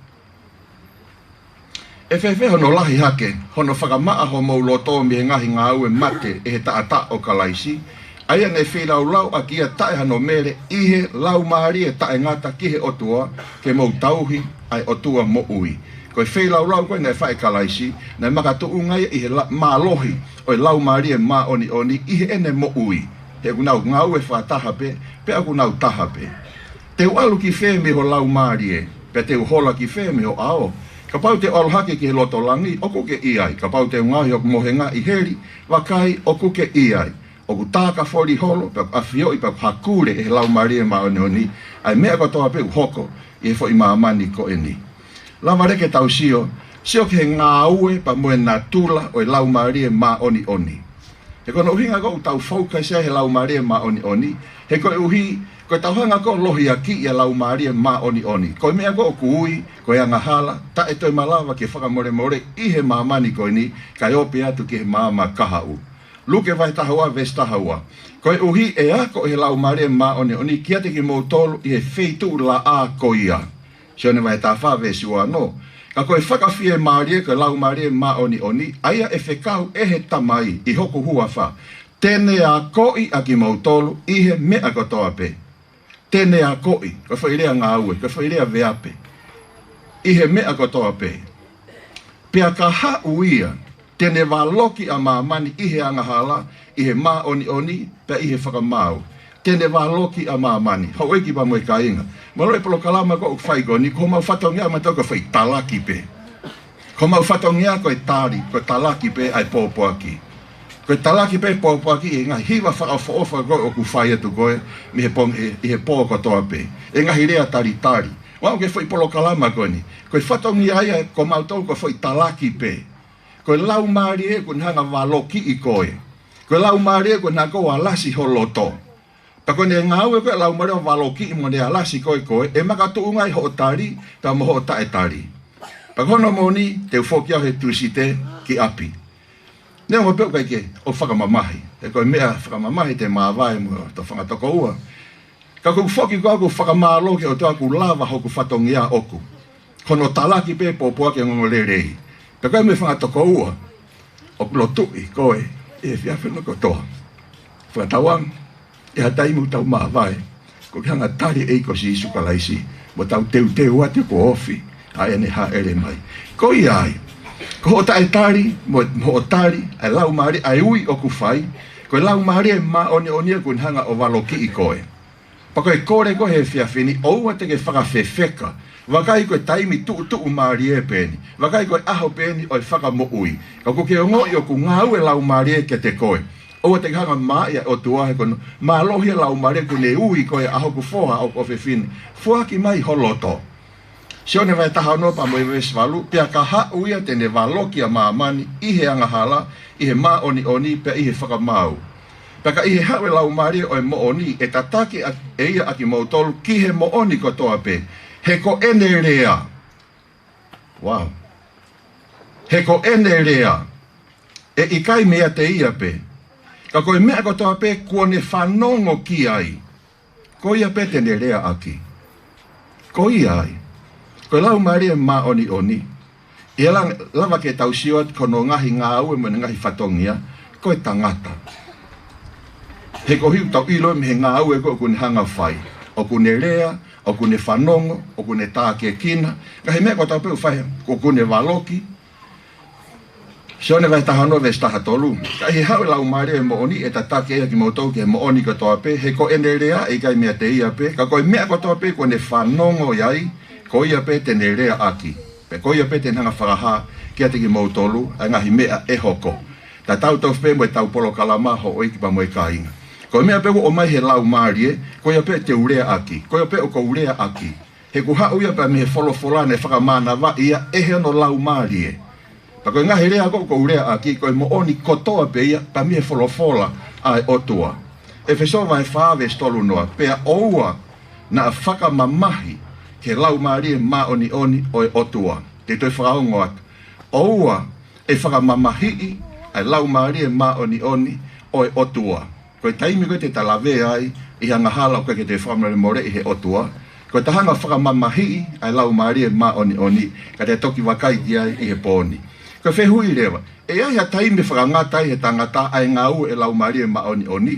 ʻE fēfē hono lahi hake, hono fakamaʻa homou loto mei he ngaahi ngāue mate ʻe he taʻataʻa ʻo Kalaisi, ʻa ia naʻe feilaulau ʻaki ia taʻe hano mele ʻi he Laumālie taʻengata ki he ʻOtua, ke mou tauhi ʻa e ʻOtua moʻui. Ko e feilaulau ko ē naʻe fai ʻe Kalaisi, naʻe makatuʻunga ia ʻi he la-, mālohi ʻo e Laumālie Māʻoniʻoni ʻi heʻene moʻui. He ʻoku nau ngāue fakataha pē, pea ʻoku nau taha pē. Te u ʻalu ki fē mei ho Laumālie, pea te u hola ki fē mei ho ʻao? Kapau te u ʻalu hake ki he loto langi, ʻoku ke ʻi ai. Kapau te u ngaohi hoku mohenga ʻi heli, vakai, ʻoku ke ʻi ai. ʻOku tā ka foli holo, pea ʻoku ʻafioʻi, pea ʻoku hakule ʻe he Laumālie Māʻoniʻoni ʻa e meʻa kotoa pē ʻoku hoko ʻi he foʻi māmani ko eni. Lava leva ke tau sio, sio ki he ngāue pea mo e natula ʻo e Laumālie Māʻoniʻoni. He ko hono ʻuhinga ko ē ʻoku tau focus ai he Laumālie Māʻoniʻoni, he koeʻuhi Ko e tauhanga ko ē ʻo lohiakiʻi ʻa e Laumālie Māʻoniʻoni. Ko e meʻa ko ē ʻoku ui ko e angahala, taʻe toe malava ke fakamolemole ʻi he māmani ko eni, kae ope atu ki he maama kahaʻu. Luke vahe taha ua, veesi taha ua. Koeʻuhi ʻe ako ʻe he Laumālie Māʻoniʻoni kiate kimoutolu ʻi he feituʻu laʻā ko ia. Sione vahe taha fā, veesi ua ono. Ka ko e Fakafiemālie, ko e Laumālie Māʻoniʻoni, ʻa ia ʻe fekau ʻe he Tamai ʻi hoku huafa, te ne akoʻi ʻa kimoutolu ʻi he meʻa kotoa pē. Te ne akoʻi, ko e foʻi lea ngāue, ko e foʻi lea veape. ʻI he meʻa kotoa pē. Pea ka haʻu ia, te ne valoki ʻa māmani ʻi he angahala, ʻi he māʻoniʻoni, pea ʻi he fakamaau. Te ne valoki ʻa māmani. Houʻeiki pea mo e kāinga. Mālō e polokalama ko ē ʻoku fai ko eni, ko homau fatongia ʻamautolu ko e foʻi talaki pē. Ko homau fatongia ko e tali, ko e talaki pē ʻa e pōpoaki. Ko e talaki pē pōpoaki ʻi he ngaahi hiva fakaʻofoʻofa ko ē ʻoku fai atu ko ē, mei he pong-, ʻi, ʻi he pō kotoa pē. ʻE ngaahi lea talitali. ʻOku ʻi ai e foʻi polokalama ko eni. Ko e fatongia ia ko mautolu ko e foʻi talaki pē. Ko e Laumālie ʻoku ne hanga ʻo valokiʻi koe. Ko e Laumālie ʻoku ne hanga ʻo alasi ho loto. Pea ko ʻene ngāue ko ē ʻa e Laumālie ʻo valokiʻi mo ne alasi koe koe, ʻe makatuʻunga ai hoʻo tali, pea mo hoʻo taʻe tali. Pea ko hono moʻoni, te u foki au he Tūsite ki ʻapi. Neongo pē ʻoku ʻikai ke u fakamamahi. He ko e meʻa fakamamahi te u māvae mo e tau fanga tokoua. Ka ʻoku ou foki ko ē ʻo fakamālō ki he ʻOtua ʻoku lava hoku fatongia ʻoku. Ko hono talaki pē pōpoaki ʻa e ongoongolelei. Pea ko e meʻa fanga tokoua. ʻOku lotuʻi ko ē, ʻi he efiafi ni kotoa. Fakatauange, ʻi ha taimi ʻoku tau māvae. Ko e hanga ʻo tali ʻe ia ko Sīsū Kalaisi. Mo tau teuteu atu kuo ofi. ʻA ʻene hāʻele mai. Ko ia ai. Ko hoʻo taʻe tali, mo, mo hoʻo tali, ʻa e Laumālie, ʻa e ui ʻoku fai. Ko e Laumālie Māʻoniʻoni ʻoku ne hanga ʻo valokiʻi koe. Pea ko e kole ko ē he efiafi ni, ʻoua te ke fakafefeka. Vakai ko e taimi tuʻutuʻumālie pē eni. Vakai ko e ʻaho pē eni ʻo e fakamoʻui. Ka ʻoku ke ongoʻi ʻoku ngāue e Laumālie kiate koe. ʻOua te ke hanga ʻo maʻi ʻa e ʻOtua he ko hono mālohi ʻa e Laumālie ʻoku ne ui koe ʻa hoku foha ʻoku ʻofefine. Foaki mai ho loto. Sione vahe taha ono pea mo e veesi valu, pea ka haʻu ia te ne valoki ʻa māmani ʻi he angahala, ʻi he māʻoniʻoni, pea ʻi he fakamaau. Pea ka ʻi he haʻu e Laumālie ʻo e moʻoni, ʻe tataki ʻa, ʻe ia ʻa kimoutolu ki he moʻoni kotoa pē. He ko ʻene lea. Wow. He ko ʻene lea. ʻE ʻikai meiate ia pē. Ka ko e meʻa kotoa pē kuo ne fanongo ki ai. Ko ia pē te ne leaʻaki. Ko ia ai. Ko e Laumālie Māʻoniʻoni. ʻE lava, lava ke tau sio atu ki hono ngaahi ngāue mo ʻene ngaahi fatongia. Ko e tangata. He koeʻuhi ʻoku tau ʻilo mei he ngāue ko ē ʻoku ne hanga ʻo fai. ʻOku ne lea, ʻoku ne fanongo, ʻoku ne tākiekina. Ngaahi meʻa kotoa pē ʻoku fai, ʻoku ne valoki. Sione vahe taha ono veesi taha tolu. Ka ʻi he haʻu e Laumālie ʻo e moʻoni ʻe tataki ʻa ia ʻa kimoutolu ki he moʻoni kotoa pē, he ko ʻene lea ʻe ʻikai meiate ia pē, ka ko e meʻa kotoa pē kuo ne fanongo ai, ko ia pē te ne leaʻaki. Pea ko ia pē te ne hanga ʻo fakahā kiate kimoutolu, ʻa e ngaahi meʻa ʻe hoko. Tatau tofu pē mo e tau polokalama houʻeiki pea mo e kāinga. Ko e meʻa pē ʻoku ʻomai he Laumālie, ko ia pē te u leaʻaki, ko ia pē ʻoku ou leaʻaki. He ʻoku haʻu ia pea mei he folofola naʻe fakamānavaʻi ia ʻe he ʻOtua Laumālie. Pea ko e ngaahi lea ko ē ʻoku ou leaʻaki, ko e moʻoni kotoa pē ia, pea mei he folofola ʻa e ʻOtua. ʻEfesō vahe fā veesi tolu noa, pea ʻoua naʻa fakamamahi ki he Laumālie Māʻoniʻoni ʻo e ʻOtua. Te u toe fakaongo atu. ʻOua ʻe fakamamahiʻi ʻa e Laumālie Māʻoniʻoni ʻo e ʻOtua. Ko e taimi ko ē te ta lavea ai ʻi he angahala ʻoku ʻikai ke te fakamolemoleʻi he ʻOtua. Ko e ta hanga ʻo fakamamahiʻi ʻa e Laumālie Māʻoniʻoni, ka te toki vakai ki ai ʻi he pō ni. Ko e fehuʻi leva, ʻe ʻi ai ha taimi ʻe fakangata ai he tangata ʻa e ngāue ʻa e Laumālie Māʻoniʻoni?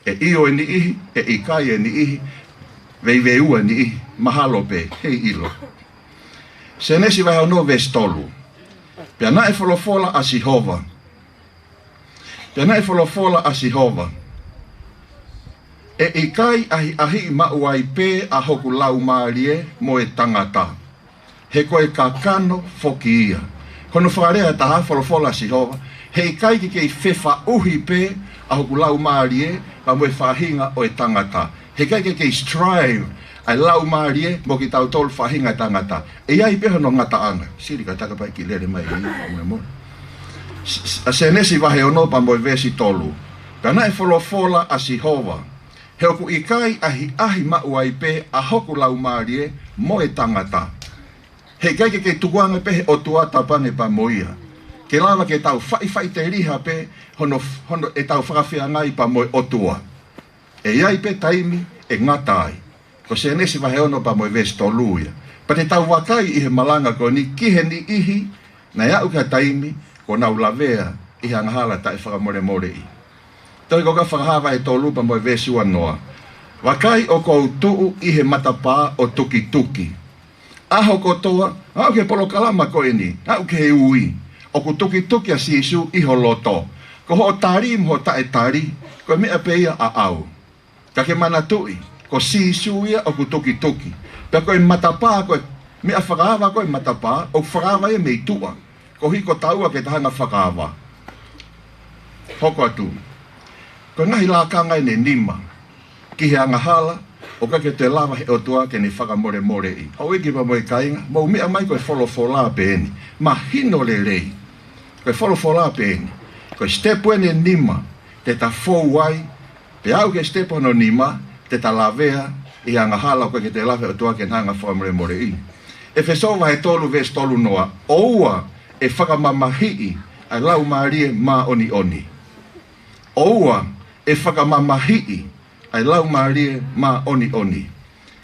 ʻE ʻio e niʻihi, ʻe ʻikai e niʻihi, veiveiua e niʻihi, mahalo pē, heiʻilo. Sēnesi vahe ono veesi tolu. Pea naʻe folofola ʻa Sihova. Pea naʻe folofola ʻa Sihova. ʻE ʻikai ʻahiʻahiʻi maʻu ai pē ʻa hoku Laumālie mo e tangata. He ko e kakano foki ia. Ko hono fakalea ʻe taha, folofola ʻa Sihova. He ʻikai ke kei fefaʻuhi pē ʻa hoku Laumālie pea mo e faʻahinga ʻo e tangata. He ʻikai ke kei strive ʻa e Laumālie mo kitautolu faʻahinga ʻo e tangata. ʻE ʻi ai pē hono ngataʻanga. Sili ka taka pai ki lele mai ʻi he molemole. S-, s-, ʻa Sēnesi vahe ono pea mo e veesi tolu. Pea naʻe folofola ʻa Sihova. He ʻoku ʻikai ʻahiʻahi maʻu ai pē ʻa hoku laumālie mo e tangata. He ʻikai ke ke tukuange pē he ʻOtua tapange pea mo ia. Ke lava ke tau faʻifaʻiteliha pē hono, hono ʻetau fakafeangai pea mo e ʻOtua. ʻE ʻi ai pē taimi ʻe ngata ai. Ko Sēnesi vahe ono pea mo e veesi tolu ia. Pea te tau vakai ʻi he malanga ko eni ki he niʻihi naʻe aʻu ki ha taimi kuo nau lavea ʻi he angahala taʻefakamolemoleʻi. Tohi ko ia ko Fakahā vahe tolu pea mo e veesi uanoa. Vakai ʻoku ou tuʻu ʻi he matapā ʻo tukituki. ʻAho kotoa, aʻu ki he polokalama ko eni, aʻu ki he ui, ʻoku tukituki ʻa Sīsū ʻi ho loto. Ko hoʻo tali mo hoʻo taʻetali, ko e meʻa pē ia ʻaʻau. Ka ke manatuʻi, ko Sīsū ia ʻoku tukituki. Pea ko e matapā, ko e meʻa fakaava ko e matapā, ʻoku fakaava ia mei tuʻa. Koeʻuhi ko taua ke ta hanga fakaava. Hoko atu. Ko e ngaahi lakanga ʻene nima ki he angahala, ʻoku ʻikai ke toe lava he ʻOtua ke ne fakamolemoleʻi. Houʻeiki pea mo e kāinga, mou meʻa mai ko e folofola pē eni. Mahino lelei. Ko e folofola pē eni. Ko e sitepu ʻene nima, te ta fou ai, pea aʻu ki he sitepu hono nima, te ta lavea ʻi he angahala ʻoku ʻikai ke toe lava he ʻOtua ke ne hanga fakamolemoleʻi. ʻEfesō vahe tolu veesi tolu noa, ʻoua ʻe fakamamahiʻi ʻa e Laumālie Māʻoniʻoni. ʻOua ʻe fakamamahiʻi ʻa e Laumālie Māʻoniʻoni.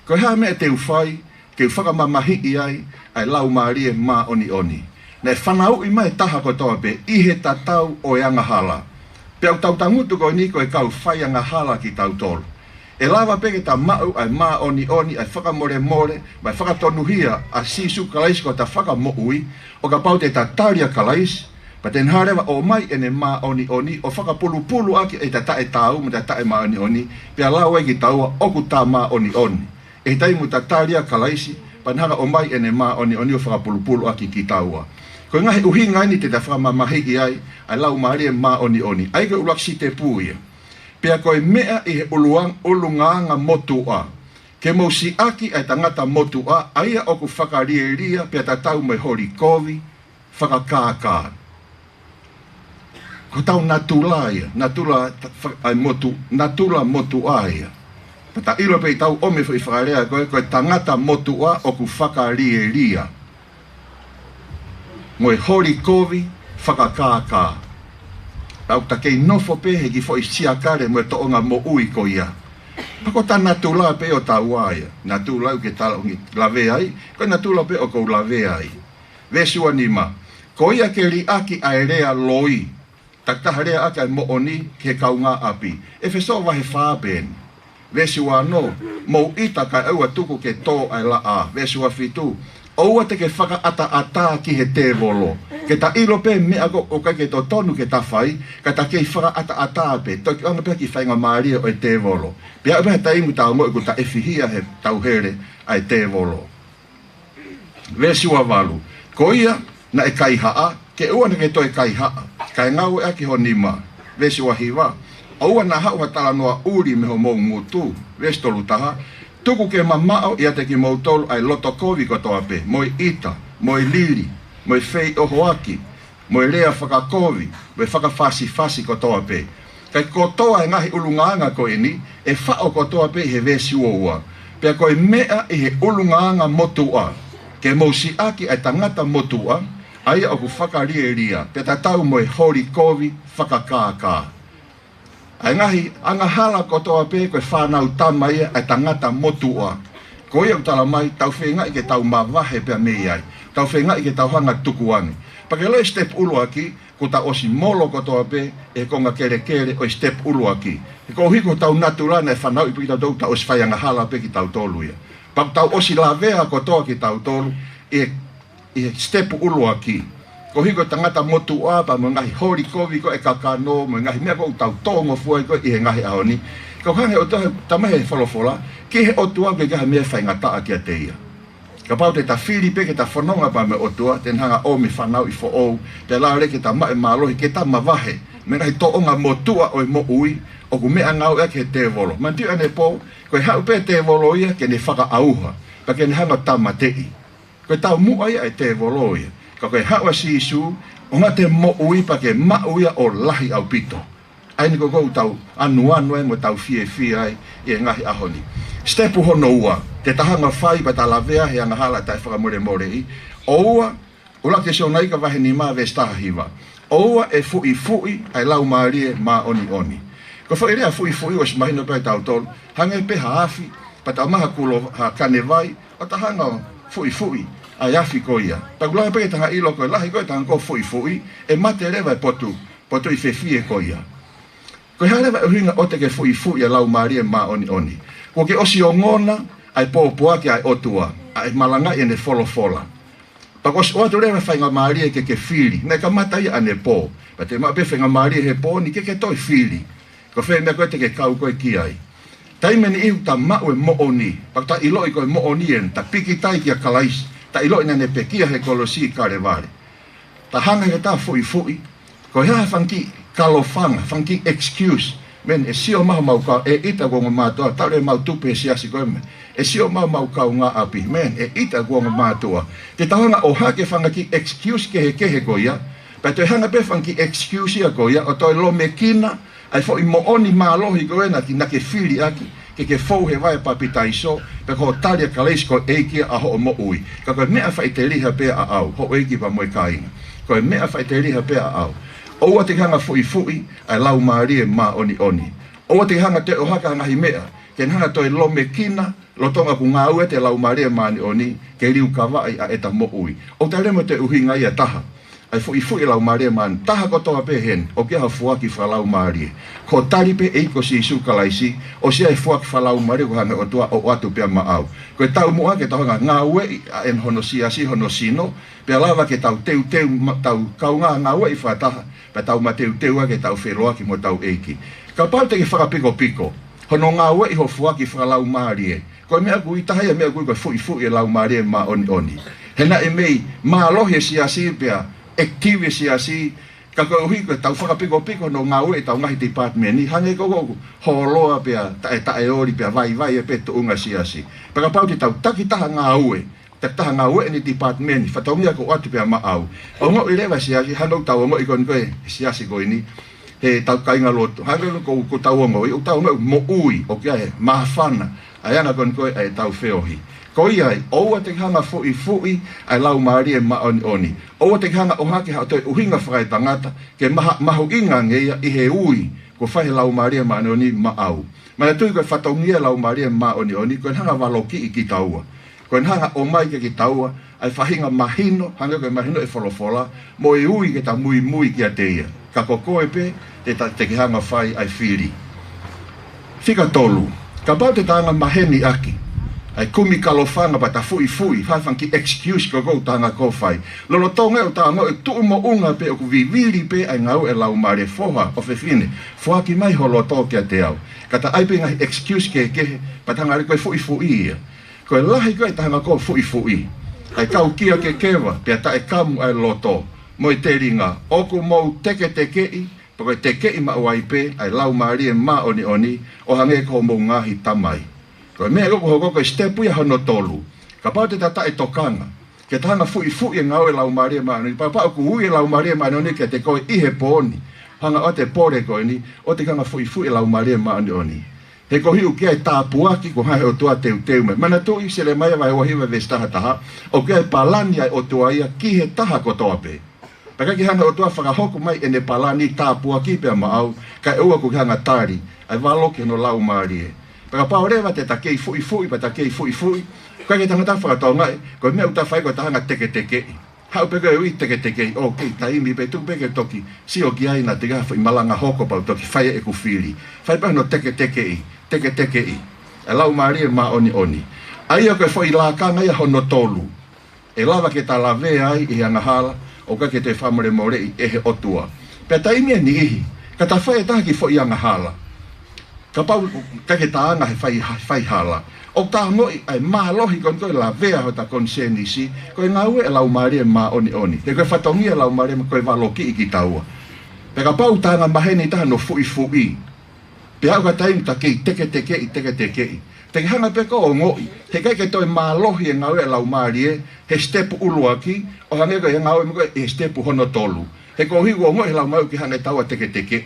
Ko e hā e meʻa te u fai, ke u fakamamahiʻi ai ʻa e Laumālie Māʻoniʻoni. Naʻe fanauʻi mai e taha kotoa pē ʻi he tatau ʻo e angahala. Pea ʻoku tau tangutu ko eni ko e kau fai angahala kitautolu. ʻE lava pē ke ta maʻu ʻa e māʻoniʻoni, ʻa e fakamolemole, mo e fakatonuhia ʻa Sīsū Kalaisi ko hota Fakamoʻui, ʻo kapau te ta tali ʻa Kalaisi, pea te ne hanga leva ʻo ʻomai ʻene māʻoniʻoni, ʻo fakapulupulu ʻaki ʻeta taʻetaau mo ʻeta taʻemāʻoniʻoni, pea lau ai kitaua ʻoku ta māʻoniʻoni. ʻI he taimi ʻoku ta tali ʻa Kalaisi, pea ne hanga ʻo ʻomai ʻene māʻoniʻoni ʻo fakapulupulu ʻaki kitaua. Ko e ngaahi ʻuhinga eni te ta fakamamahiʻi ai ʻa e Laumālie Māʻoniʻoni. ʻA ia ko e ʻuluaki sitepu ia. Pea ko e meʻa ʻi he ʻuluang-, ʻulungaanga motuʻa. Ke mou siʻaki ʻa e tangata motuʻa, ʻa ia ʻoku fakalielia, pea tatau mo e holi kovi, fakakākā. Ko hotau natula ia, natula ta-, fa-, ʻa e motu, natula motuʻa ia. Pea ta ʻilo pē ʻi heʻetau ʻomi e foʻi fakalea ko e, ko e tangata motuʻa ʻoku fakalielia. Mo e holi kovi fakakākā. ʻOku ta kei nofo pē he kiʻi foʻi siakale mo e tōʻonga moʻui ko ia. Pea ko hota natula pē ʻo taua ia. Natula ʻoku ke tala ʻoku ke lavea ai, ko e natula pē ʻoku ou lavea ai. Veesi ua nima. Ko ia ke liʻaki ʻa e lea loi, takitaha lea ʻaki ʻa e moʻoni ki he kaungāʻapi. ʻEfesō vahe fā pē eni. Veesi ua ono, mou ʻita kae ʻoua tuku ke tō ʻa e laʻā. Veesi ua fitu, ʻoua te ke fakaʻataʻatā ki he tēvolo. Ke ta ʻilo pē meʻa ko ē ʻoku ʻikai ke totonu ke ta fai, ka ta kei fakaʻataʻatā pē, toki ʻoange pē ha kiʻi faingamālie ʻo e tēvolo. Pea aʻu pē ha taimi ʻoku ta ongoʻi ʻoku ta ʻefihia he tauhele ʻa e tēvolo. Veesi ua valu. Ko ia naʻe kaihaʻa, ke ʻoua naʻa ke toe kaihaʻa, kae ngāueʻaki ho nima. Veesi ua hiva. ʻOua naʻa haʻu ha talanoa ʻuli mei homou ngutu. Veesi tolu taha. Tuku ke mamaʻo ʻiate kimoutolu ʻa e loto kovi kotoa pē, mo e ʻita, mo e lili, mo e feʻofoʻofaʻaki, mo e lea fakakovi, mo e fakafasifasi kotoa pē. Ka ko e kotoa e ngaahi ʻulungaanga ko eni, ʻe faʻo kotoa pē ʻi he veesi ua ua. Pea ko e meʻa ʻi he ʻulungaanga motuʻa, ke mou siʻaki ʻa e tangata motuʻa, ʻa ia ʻoku fakalielia, pea tatau mo e holi kovi fakakākā. ʻA e ngaahi angahala kotoa pē ko e fānau tama ia ʻa e tangata motuʻa. Ko ia ʻoku tala mai, tau feingaʻi ke tau mavahe pea mei ai. Tau feingaʻi ke tau hanga tukuange. Pea ke lau e sitepu ʻuluaki, kuo ta ʻosi molo kotoa pē ʻi he konga kelekele ʻo e sitepu ʻuluaki. He koeʻuhi ko hotau natula naʻe fanauʻi pē kitautolu, ta ʻosi fai angahala pē kitautolu ia. Pea kuo tau ʻosi lavea kotoa kitautolu ʻi he ʻi he sitepu ʻuluaki. Koeʻuhi ko e tangata motuʻa pea mo e ngaahi holi kovi ko e kakano, mo e ngaahi meʻa ko ē ʻoku tau tōngofua ai ko ē ʻi he ngaahi ʻaho ni. Ka ʻoku hanga ʻe he ʻOtua, talamai ʻe he folofola, ki he ʻOtua ʻoku ʻikai ha meʻa faingataʻa kiate ia. Kapau te ta fili pē ke ta fononga pea mo e ʻOtua, te ne hanga ʻo ʻomi fanauʻi foʻou, pea lava leva ke ta maʻu e mālohi, ke ta mavahe mei he ngaahi tōʻonga motuʻa ʻo e moʻui, ʻoku meʻangāueʻaki ʻe he tēvolo. Manatuʻi ʻanepō, ko e haʻu pē tēvolo ia ke ne fakaʻauha, pea ke ne hanga ʻo tāmateʻi. Ko e taumuʻa ia ʻa e tēvolo ia. Ka ko e haʻu ʻa Sīsū, ʻoku ʻikai te moʻui pea ke maʻu ia ʻo lahi ʻaupito. ʻA eni ko ē ʻoku tau ʻanuʻanu ai mo tau fiefia ai ʻi he ngaahi ʻaho ni. Sitepu hono ua, te ta hanga ʻo fai pea ta lavea he angahala taʻefakamolemoleʻi. ʻOua, ʻUluaki Tesalonaika vahe nima veesi taha hiva. ʻOua ʻe fuʻifuʻi ʻa e Laumālie Māʻoniʻoni. Ko e foʻi lea fuʻifuʻi ʻosi mahino pē ʻe tautolu. Hangē pē ha afi, pea ta ʻomai ha kulo, ha kane vai, ʻo ta hanga ʻo fuʻifuʻi ʻa e afi ko ia. Pea ʻoku lahi pē ke ta hanga ʻo ʻilo ko e lahi ko ē ʻetau hanga ko ē ʻo fuʻifuʻi, ʻe mate leva e potu, potuʻi fefie ko ia. Ko e hā leva e ʻuhinga ʻoua te ke fuʻifuʻi ʻa e Laumālie Māʻoniʻoni? Kuo ke ʻosi ongona ʻa e pōpoaki ʻa e ʻOtua, ʻa e malangaʻi ʻene folofola. Pea kuo ʻosi ʻoatu leva e faingamālie ke ke fili. Naʻe kamata ia ʻanepō. Pea te maʻu pē faingamālie he pō ni ke ke toe fili. Ko fē e meʻa ko ē te ke kau ko ē ki ai? Taimi ʻe niʻihi ʻoku ta maʻu e moʻoni. Pea ta ʻiloʻi ko e moʻoni eni, ta pikitai kia Kalaisi. Ta ʻiloʻi naʻa ne pekia he kolosi ʻi Kalevale. Ta hanga ke ta fuʻifuʻi. Ko e hā e fanga kiʻi kalofanga, fanga kiʻi excuse? Man, ʻe sio mai homau kau, ʻe ʻita ʻeku ongo mātuʻa, talu ʻemau tupu he siasi ko ē, man. ʻE sio mai homau kaungāʻapi, man, ʻe ʻita ʻeku ongo mātuʻa. Te ta hanga ʻo ʻohake e fanga kiʻi excuse kehekehe ko ia. Pea toe hanga pē fanga kiʻi excuse ia ko ia ʻo toe lōmekina ʻa e foʻi moʻoni mālohi ko ē naʻa ke, naʻa ke fili ʻaki, ke ke fou he vai papitaiso, pea ko hoʻo tali ʻa Kalaisi ko e ʻEiki ʻa hoʻo moʻui. Ka ko e meʻa faʻiteliha pē ʻaʻau, houʻeiki pea mo e kāinga. Ko e meʻa faʻiteliha pē ʻaʻau. ʻOua te ke hanga fuʻifuʻi ʻa e Laumālie Māʻoniʻoni. ʻOua te ke hanga toe ʻohake ha ngaahi meʻa ke ne hanga toe lōmekina, lolotonga ʻoku ngāue atu e Laumālie Māʻoniʻoni ke liukavaʻi ʻa ʻeta moʻui. ʻOku ta lea mo te ʻuhinga ia taha. ʻA e fuʻifuʻi e Laumālie Māʻoniʻoni, taha kotoa pē heni, ʻoku ʻi ai ha foaki fakalaumālie. Ko e tali pē ʻEiki ko Sīsū Kalaisi, ʻosi ʻi ai e foaki fakalaumālie kuo hanga ʻe he ʻOtua ʻo ʻoatu pea maʻau. Ko e taumuʻa ke tau hanga ʻo ngāueʻi ʻa ʻene hono siasi, hono sino, pea lava ke tau teuteu, ma-, tau kaungā ngāueʻi fakataha, pea tau mateuteu ʻaki ʻetau feʻiloaki mo hotau ʻEiki. Kapau te ke fakapikopiko hono ngāueʻi hoʻo foaki fakalaumālie, ko e meʻa ʻoku ʻi taha ia e meʻa ʻoku ui ko e fuʻifuʻi e Laumālie Māʻoniʻoni. He naʻe mei mālohi e siasi pea active e siasi, ka koeʻuhi ko ʻetau fakapikopiko hono ngāueʻi ʻetau ngaahi department, hangē ko ē ʻoku hōloa pea taʻe, taʻeoli pea vaivai pē tuʻunga siasi. Pea kapau te tau takitaha ngāue, takitaha ngāue ʻene department, fatongia kuo ʻoatu pea maʻau. Ongoʻi leva e siasi, hangē ʻoku tau ongoʻi ko eni ko ē he siasi ko eni, he tau kāinga lotu. Hangē ko ē ʻoku tau ongoʻi, ʻoku tau ongoʻi moʻui, ʻoku ʻi ai e māfana, ʻa e anga ko eni ko ē ʻetau feohi. Ko ia ai, ʻoua te ke hanga fuʻifuʻi ʻa e Laumālie Māʻoniʻoni. ʻOua te ke hanga ʻo ʻohake ha toe ʻuhinga fakaetangata, ke maha-, mahuʻinga ange ia ʻi he ui kuo fai ʻe he Laumālie Māʻoniʻoni maʻau. Manatuʻi ko e fatongia e Laumālie Māʻoniʻoni, ko ʻene hanga ʻo valokiʻi kitaua. Ko ʻene hanga ʻo ʻomai kia kitaua ʻa e faʻahinga mahino, hangē ko e mahino ʻe he folofola, mo e ui ke ta muimui kiate ia. Ka ko koe pē te ta, te ke hanga ʻo fai ʻa e fili. Fika tolu, kapau te ta hanga ʻo maheni ʻaki ʻa e kumi kalofanga pea ta fuʻifuʻi, fai fanga kiʻi excuse ko ē ʻoku ta hanga ko ē ʻo fai. Lolotonga ʻoku ta ongoʻi tuʻu moʻunga pē ʻoku vivili pē ʻa e ngāue ʻa e Laumālie, foha, ʻofefine, foaki mai ho loto kiate au. Ka ta ʻai pē ngaahi excuse kehekehe, pea ta hanga ʻo lea ko e fuʻifuʻi ia. Ko e lahi ko ē ʻeta hanga ko ē ʻo fuʻifuʻi, ʻa e kau kia kekeva, pea taʻekamu ʻa e loto mo e telinga, ʻoku mou teketekeʻi, pea ko e tekeʻi maʻu ai pē ʻa e Laumālie Māʻoniʻoni, ʻo hangē ko hoʻomou ngaahi tamai. Ko e meʻa ʻoku hoko ko e sitepu ia hono tolu. Kapau te ta taʻetokanga ke ta hanga ʻo fuʻifuʻi e ngāue ʻa e Laumālie Māʻoniʻoni, pea kapau ʻoku ui e Laumālie Māʻoniʻoni kiate koe ʻi he pō ni, hanga ʻo ʻoatu e pole ko eni, ʻoua te ke hanga ʻo fuʻifuʻi e Laumālie Māʻoniʻoni. He koeʻuhi ʻoku ʻi ai e tāpuaki kuo hanga ʻe he ʻOtua ʻo teuteu mai. Manatuʻi Selemaia vahe ua hiva veesi taha taha, ʻoku ʻi ai e palani ʻa e ʻOtua ia ki he taha kotoa pē. Pea ʻikai ke hanga ʻe he ʻOtua ʻo fakahoko mai ʻene palani tāpuaki pea maʻau, kae ʻoua kuo ke hanga ʻo tali ʻa e valoki hono Laumālie. Pea kapau leva te ta kei fuʻifuʻi, pea ta kei fuʻifuʻi, ʻikai ke tangata fakatokangaʻi, ko e meʻa ʻoku ta fai ko ʻeta hanga ʻo teketekeʻi. Haʻu pē ko e ui teketekeʻi, ʻo kei taimi pē tuku pē ke toki sio ki ai naʻa ʻikai ha foʻi malanga hoko pea u toki fai ʻeku fili. Fai pē hono teketekeʻi, teketekeʻi ʻa e Laumālie Māʻoniʻoni. ʻA ia ko e foʻi lakanga ia hono tolu ʻe lava ke ta lavea ai ʻi he angahala, ʻo ʻikai ke toe fakamolemoleʻi ʻe he ʻOtua. Pea taimi ʻe niʻihi, ka ta fai ʻe taha ha kiʻi foʻi angahala, kapau ʻikai ke ta anga he fai, fai hala, ʻoku ta ongoʻi ʻa e mālohi ko eni ko e lavea hota konisēnisi, ko e ngāue ʻa e Laumālie Māʻoniʻoni. He ko e fatongia ʻo e Laumālie Māʻoniʻoni ko e valokiʻi kitaua. Pea kapau ta hanga ʻo maheni ʻi taha hono fuʻifuʻi, pea aʻu ki he taimi ta kei teketekeʻi, teketekeʻi, te ke hanga pē koe ʻo ongoʻi he ʻikai ke toe mālohi e ngāue ʻa e Laumālie he sitepu ʻuluaki, ʻo hangē ko e ngāue mai ko ē he sitepu hono tolu. He koeʻuhi kuo ongoʻi ʻe he Laumālie ʻoku ʻikai ke hanga ʻe taua ʻo teketekeʻi.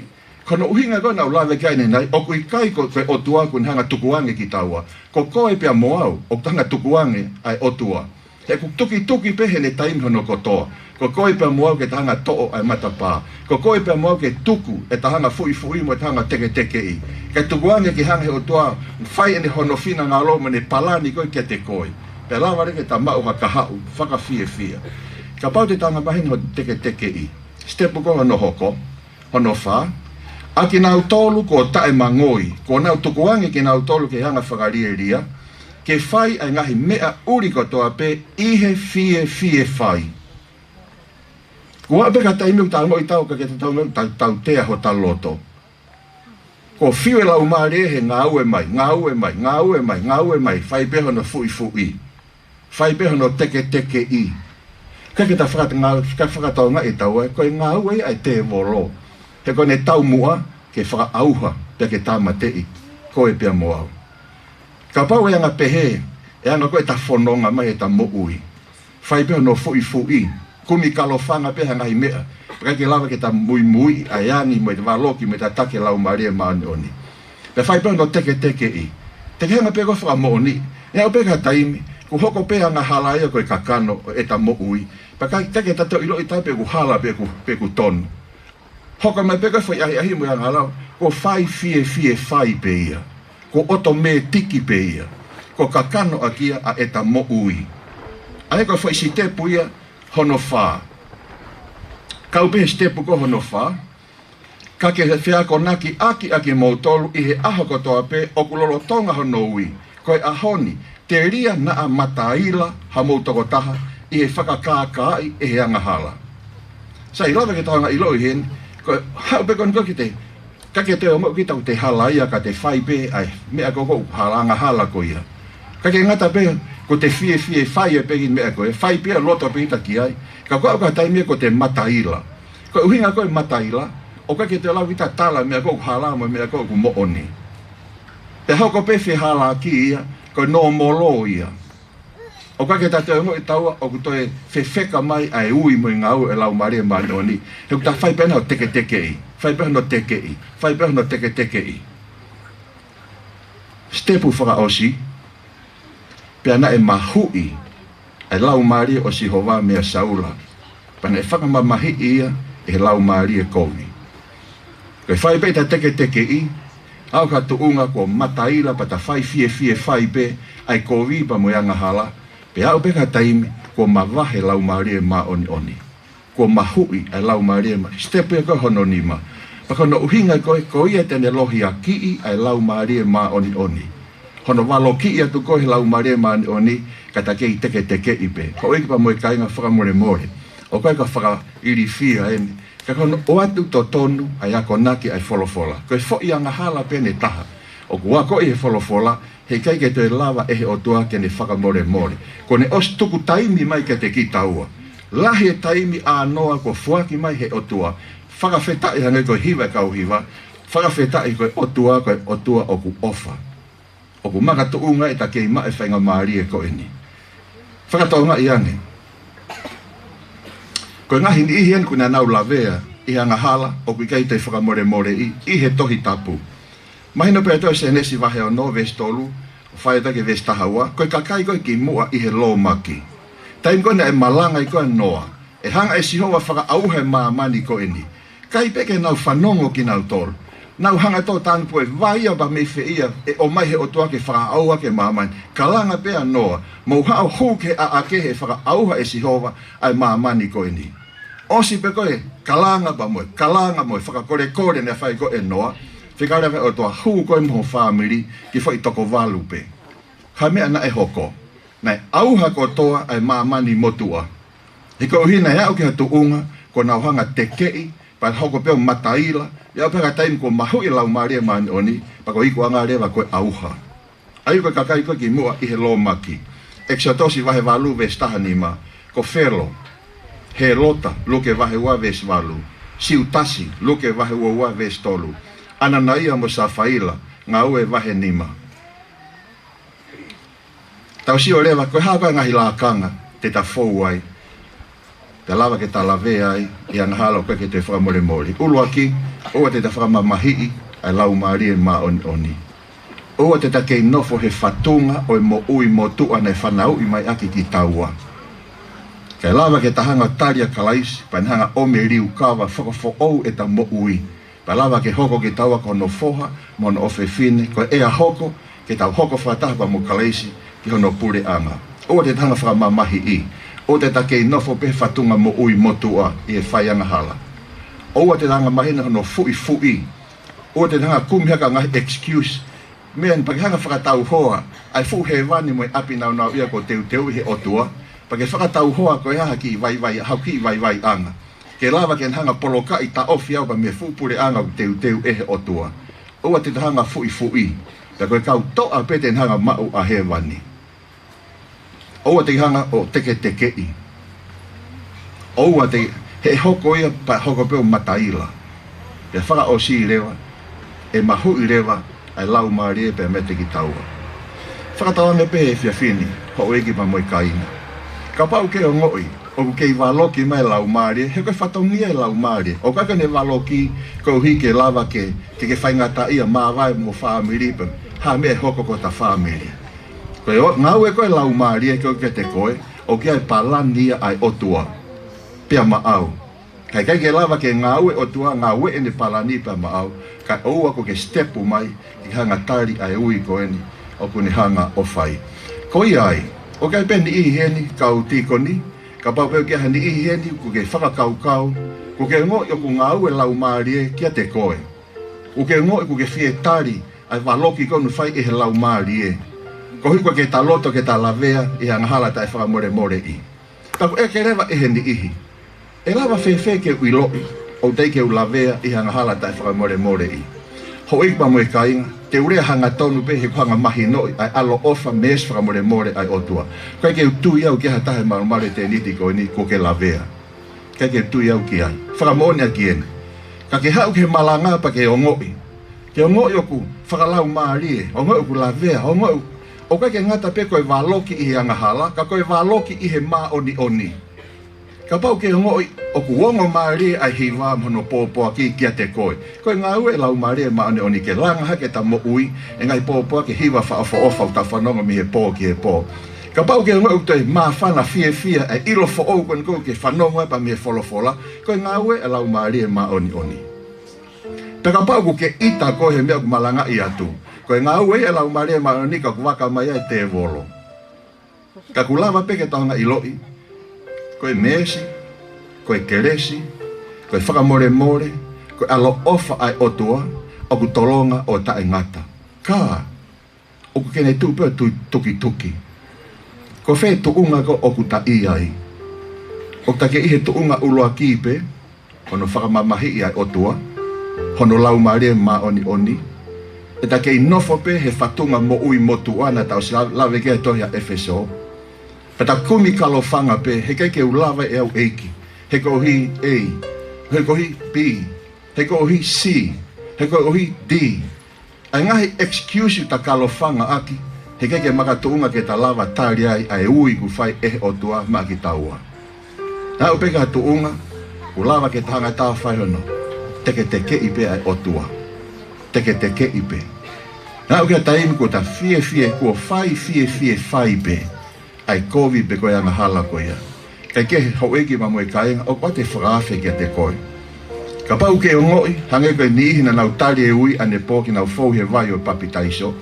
Ko hono ʻuhinga ko ē naʻa ku lave ki ai ʻanenai, ʻoku ʻikai ko, ko e ʻOtua ʻoku ne hanga tukuange kitaua. Ko koe pea mo au, ʻoku ta hanga tukuange ʻa e ʻOtua. He ʻoku tukituki pē heʻene taimi hono kotoa. Ko koe pea mo au ke ta hanga toʻo ʻa e matapā. Ko koe pea mo au ke tuku ʻeta hanga fuʻifuʻi mo ʻeta hanga teketekeʻi. Kae tukuange ke hanga he ʻOtua, fai ʻene hono finangalo mo ʻene palani ko ē kiate koe. Pea lava leva ke ta maʻu ha kahaʻu fakafiefia. Kapau te ta hanga mahino teketekeʻi. Sitepu ko hono hoko, hono fā. ʻA kinautolu kuo taʻemangoi, kuo nau tukuange kinautolu ke hanga fakalielia, ke fai ʻa e ngaahi meʻa ʻuli kotoa pē ʻi he fiefiefai. Kuo aʻu pē ki ha taimi ʻoku ta ongoʻi ʻe tautolu, ka ke ta ongoʻi ʻe tautolu, tautea hota loto. Kuo fiu e laumālie he ngāue mai, ngāue mai, ngāue mai, ngāue mai, fai pē hono fuʻifuʻi. Fai pē hono teketekeʻi. ʻIkai ke ta fakatanga-, ka fakatokangaʻi ʻe taua, ko e ngāue ia ʻa e tēvolo. He ko ʻene taumuʻa ke fakaʻauha, pea ke tāmateʻi koe pea mo au. Kapau ʻe anga pehē, ʻe anga ko ē ʻeta fononga mai ʻeta moʻui. Fai pē hono fuʻifuʻi, kumi kalofanga pē ha ngaahi meʻa. Pea ʻikai ke lava ke ta muimui ʻa e angi mo e valoki mo e tataki e Laumālie Māʻoniʻoni. Pea fai pē hono teketekeʻi. Te ke hanga pē koe ʻo fakamoʻoni. ʻE aʻu pē ki ha taimi, kuo hoko pē angahala ia ko e kakano ʻo ʻeta moʻui. Pea ʻikai, ʻikai ke ta toe ʻiloʻi ʻe tautolu pe ʻoku hala pe ʻoku, pe ʻoku tonu. Hoko mai pē ko e foʻi ʻahiʻahi mo e angahala, kuo fai fiefiefai pē ia. Kuo ʻotomētiki pē ia. Kuo kakano ʻaki ia ʻa ʻeta moʻui. ʻA ia ko e foʻi sitepu ia hono fā. Kau pē he sitepu ko hono fā. Ka ke feakonaki ʻaki ʻa kimoutolu ʻi he ʻaho kotoa pē ʻoku lolotonga hono ui. Ko e ʻaho ni, telia naʻa mataila hamou tokotaha ʻi he fakakākāʻi ʻe he angahala. Sai, lava ke ta hanga ʻiloʻi heni, ko e haʻu pē ko eni ko ē ke te, ʻikai ke te ongoʻi kita ʻoku te hala ia ka te fai pē ʻa e meʻa ko ē ʻoku hala angahala ko ia. ʻIkai ke ngata pē, ko e fiefiefai pē ki he meʻa ko ē, fai pē ʻa e loto pē kita ki ai, ka kuo aʻu ki ha taimi ko ē te mataila. Ko e ʻuhinga ko ē mataila, ʻoku ʻikai ke te lava kita ʻo tala meʻa ko ē ʻoku hala mo e meʻa ko ē ʻoku moʻoni. Pea hoko pē fehālaaki ia, ko e nōmolo ia. ʻOku ʻikai ke ta toe ongoʻi ʻe tautolu ʻoku toe fefeka mai ʻa e ui mo e ngāue ʻa e Laumālie Māʻoniʻoni. He ʻoku ta fai pē hono teketekeʻi, fai pē hono tekeʻi, fai pē hono teketekeʻi. Sitepu fakaʻosi, pea naʻe mahuʻi ʻa e Laumālie ʻo Sihova meia Saula. Pea naʻe fakamamahiʻi ia ʻe he laumālie kovi. Ko e fai pē ʻeta teketekeʻi, aʻu ki ha tuʻunga kuo mataila pea ta fai fiefiefai pē ʻa e kovi pea mo e angahala, pea aʻu pē ki ha taimi kuo mavahe Laumālie Māʻoniʻoni. Kuo mahuʻi ʻa e Laumālie Mā-, sitepu ia ko ē hono nima. Pea ko hono ʻuhinga ko ē, ko ia te ne lohiakiʻi ʻa e Laumālie Māʻoniʻoni. Hono valokiʻi atu ko ē he Laumālie Māʻoniʻoni, ka ta kei teketekeʻi pē. Ko e ʻuhinga pea mo e kāinga fakamolemole. ʻOku ʻikai ke fakailifia eni. Ka ko hono ʻoatu totonu ʻa e akonaki ʻa e folofola. Ko e foʻi angahala pē ʻe taha ʻoku akoʻi he folofola, heʻikai ke toe lava ʻe he ʻOtua ke ne fakamolemole. Kuo ne ʻosi tuku taimi mai kiate kitaua. Lahi e taimi ʻānoa kuo foaki mai he ʻOtua. Fakafetaʻi hangē ko e hiva ʻa e kau hiva. Fakafetaʻi ko e ʻOtua, ko e ʻOtua ʻoku ʻofa. ʻOku makatuʻunga ʻeta kei maʻu e faingamālie ko eni. Fakatokangaʻi ange. Ko e ngaahi niʻihi eni ʻoku nau lavea ʻi he angahala ʻoku ʻikai toe fakamolemoleʻi ʻi he Tohi Tapu. Mahino pē ʻe tautolu Sēnesi vahe ono veesi tolu, fai atu ki he veesi taha ua, ko e kakai ko ē kimuʻa ʻi he lōmaki. Taimi ko ē naʻe malanga ai ko ē ʻa Noa, ʻe hanga ʻe Sihova ʻo fakaʻauha e māmani ko eni. ʻIkai pē ke nau fanongo kinautolu. Nau hanga ʻo tangi pē, vai ia pea mei fē ia ʻe ʻomai he ʻOtua ke fakaʻauha ʻaki e māmani. Kalanga pē ʻa Noa, mou haʻu ʻo hū ki he ʻaʻake he fakaʻauha ʻe Sihova ʻa e māmani ko eni. ʻOsi pē ko ē kalanga pea mo e, kalanga mo e fakakolekole naʻe fai ko ē ʻe Noa, fekau leva ʻe he ʻOtua, hū koe mo ho fāmili ki he foʻi toko valu pē. Ko e hā e meʻa naʻe hoko? Naʻe ʻauha kotoa ʻa e māmani motuʻa. He koeʻuhi naʻe aʻu ki ha tuʻunga kuo nau hanga ʻo tekeʻi, pea hoko pē ʻo mataila, ʻe aʻu pē ki ha taimi kuo mahuʻi e Laumālie Māʻoniʻoni, pea ko e ikuʻanga leva ko e ʻauha. ʻA ia ko e kakai ko ē kimuʻa ʻi he lōmaki. ʻEkisoto vahe valu veesi taha nima, ko Felo, Hēlota, Luke vahe ua veesi valu, Siutasi, Luke vahe ua ua veesi tolu, ʻAnanaia mo Safaila, Ngāue vahe nima. Tau sio leva, ko e hā ko ē ʻa e ngaahi lakanga te ta fou ai. Pea lava ke ta lavea ai ʻi he angahala ʻoku ʻikai ke toe fakamolemole. ʻUluaki, ʻoua te ta fakamamahiʻi ʻa e Laumālie Māʻoniʻoni. ʻOua te ta kei nofo he fatunga ʻo e moʻui motuʻa naʻe fanauʻi mai ʻaki kitaua. Kae lava ke ta hanga ʻo tali ʻa Kalaisi, pea ne hanga ʻo ʻomi e liukava fakafoʻou ʻeta moʻui. Pea lava ke hoko kitaua ko hono foha, mo hono ʻofefine, ko e ʻea hoko, ke tau hoko fakataha pea mo Kalaisi, ki hono puleʻanga. ʻOua te ta hanga fakamamahiʻi, ʻoua te ta kei nofo pē he fatunga moʻui motuʻa ʻi he fai angahala. ʻOua te ta hanga mahino hono fuʻifuʻi, ʻoua te ta hanga kumi hake ngaahi excuse. Meʻa ni pea ke hanga fakatauhoa, ʻa e fuʻu hēvani mo e ʻapi naunauʻia kuo teuteu ʻe he ʻOtua, pea ke fakatauhoa ko e hā ha kiʻi vaivai, ha kiʻi vaivaiʻanga. Ke lava ke ne hanga polokaʻi taʻofi au pea mei he fuʻu puleʻanga ʻoku teuteu ʻe he ʻOtua. ʻOua te ta hanga fuʻifuʻi, pea ko e kau toʻa pē te ne hanga maʻu ʻa hēvani. ʻOua te hanga ʻo teketekeʻi. ʻOua te, he hoko ia pea hoko pē ʻo mataila. Pea fakaʻosi leva, ʻe mahuʻi leva ʻa e Laumālie pea meiate kitaua. Fakatauange pē he efiafi ni, houʻeiki pea mo e kāinga. Kapau ke ongoʻi ʻoku kei valoki mai e Laumālie, he ko e fatongia e Laumālie. ʻOku ʻikai ke ne valoki koeʻuhi ke lava ke, ke ke faingataʻaʻia, māvae mo e fāmili pea ha meʻa ʻe hoko ki hota fāmili. Ko e ʻo, ngāue ko ē e Laumālie ke ʻoatu kiate koe, ʻoku ʻi ai e palani ia ʻa e ʻOtua pea maʻau. Kae ʻikai ke lava ke ngāue e ʻOtua, ngāue ʻene palani pea maʻau, kae ʻoua kuo ke step mai ke hanga tali ʻa e ui ko eni ʻoku ne hanga ʻo fai. Ko ia ai, ʻoku ʻi ai pē e niʻihi heni, kau tīkoni, kapau pē ʻoku ʻi ai ha niʻihi heni kuo ke fakakaukau, kuo ke ongoʻi ʻoku ngāue e Laumālie kiate koe. Kuo ke ongoʻi kuo ke fie tali ʻa e valoki ko ē ʻoku fai ʻe he Laumālie. Koeʻuhi kuo ke ta loto ke ta lavea ʻi he angahala taʻefakamolemoleʻi. Pea ʻoku ʻeke leva ʻe he niʻihi, ʻe lava fēfē ke u ʻiloʻi ʻoku teʻeki ke u lavea ʻi he angahala taʻefakamolemoleʻi? Houʻeiki pea mo e kāinga, te u lea hangatonu pē he ʻoku hanga mahinoʻi ʻa e ʻaloʻofa, meesi, fakamolemole ʻa e ʻOtua. ʻIkai ke u tui au ki ha taha he malumalu ʻo e tēniti ko eni kuo ke lavea. ʻIkai ke u tui au ki ai. Fakamoʻoni ʻaki eni. Ka ke haʻu ki he malanga pea ke ongoʻi. Ke ongoʻi ʻoku fakalaumālie, ongoʻi ʻoku lavea, ongoʻi ʻoku, ʻoku ʻikai ke ngata pē ko e valoki ʻi he angahala, ka ko e valoki ʻi he māʻoniʻoni. Kapau ke ongoʻi ʻoku ongo mālie ʻa e hiva mo hono pōpoaki kiate koe. Ko e ngāue e Laumālie Māʻoniʻoni ke langa hake ʻeta moʻui ʻi he ngaahi pōpoaki hiva fakaʻofoʻofa ʻoku ta fanongo mei he pō ki he pō. Kapau ke ongoʻi ʻoku toe māfana fiefia ʻa e ʻilo foʻou ko eni ʻoku ke fanongo ai pea mei he folofola, ko e ngāue e Laumālie Māʻoniʻoni. Pea kapau ʻoku ke ʻita koe he meʻa ʻoku malangaʻi atu, ko e ngāue ia e Laumālie Māʻoniʻoni ka ʻoku vaka mai ai e tēvolo. Ka ʻoku lava pē ke ta hanga ʻiloʻi, ko e meesi, ko e kelesi, ko e fakamolemole, ko e ʻaloʻofa ʻa e ʻOtua, ʻoku tolonga ʻo taʻengata. Ka, ʻoku ke ne tuʻu pē ʻo tu-, tukituki. Ko fē tuʻunga ko ē ʻoku ta ʻi ai? ʻOku ta kei ʻi he tuʻunga ʻuluaki pē, hono fakamamahiʻi ʻa e ʻOtua, hono Laumālie Māʻoniʻoni, ʻe ta kei nofo pē he fatunga moʻui motuʻa naʻa ta ʻosi la-, lave ki ai he tohi ʻa ʻEfesō. Pea ta kumi kalofanga pē, he ʻikai ke u lava ʻe au ʻEiki, he koeʻuhi A, he koeʻuhi B, he koeʻuhi C, he koeʻuhi D. ʻA e ngaahi excuse ʻoku ta kalofanga ʻaki, he ʻikai ke makatuʻunga ke ta lava tali ai ʻa e ui ʻoku fai ʻe he ʻOtua maʻa kitaua. Naʻa ʻoku pē ka tuʻunga, ʻoku lava ke ta hanga ʻo fai hono teketekeʻi pē ʻa e ʻOtua. Teketekeʻi pē. Naʻa ʻoku ʻi ai e taimi kuo ta fiefie, kuo fai fiefie fai pē ʻa e kovi pe ko e angahala ko ia. Kae kehe houʻeiki pea mo e kāinga, ʻoku ʻoatu e fakaafe kiate koe. Kapau ʻoku ke ongoʻi, hangē ko e niʻihi naʻa nau tali e ui ʻanepō ke nau fou he vai ʻo e papitaiso,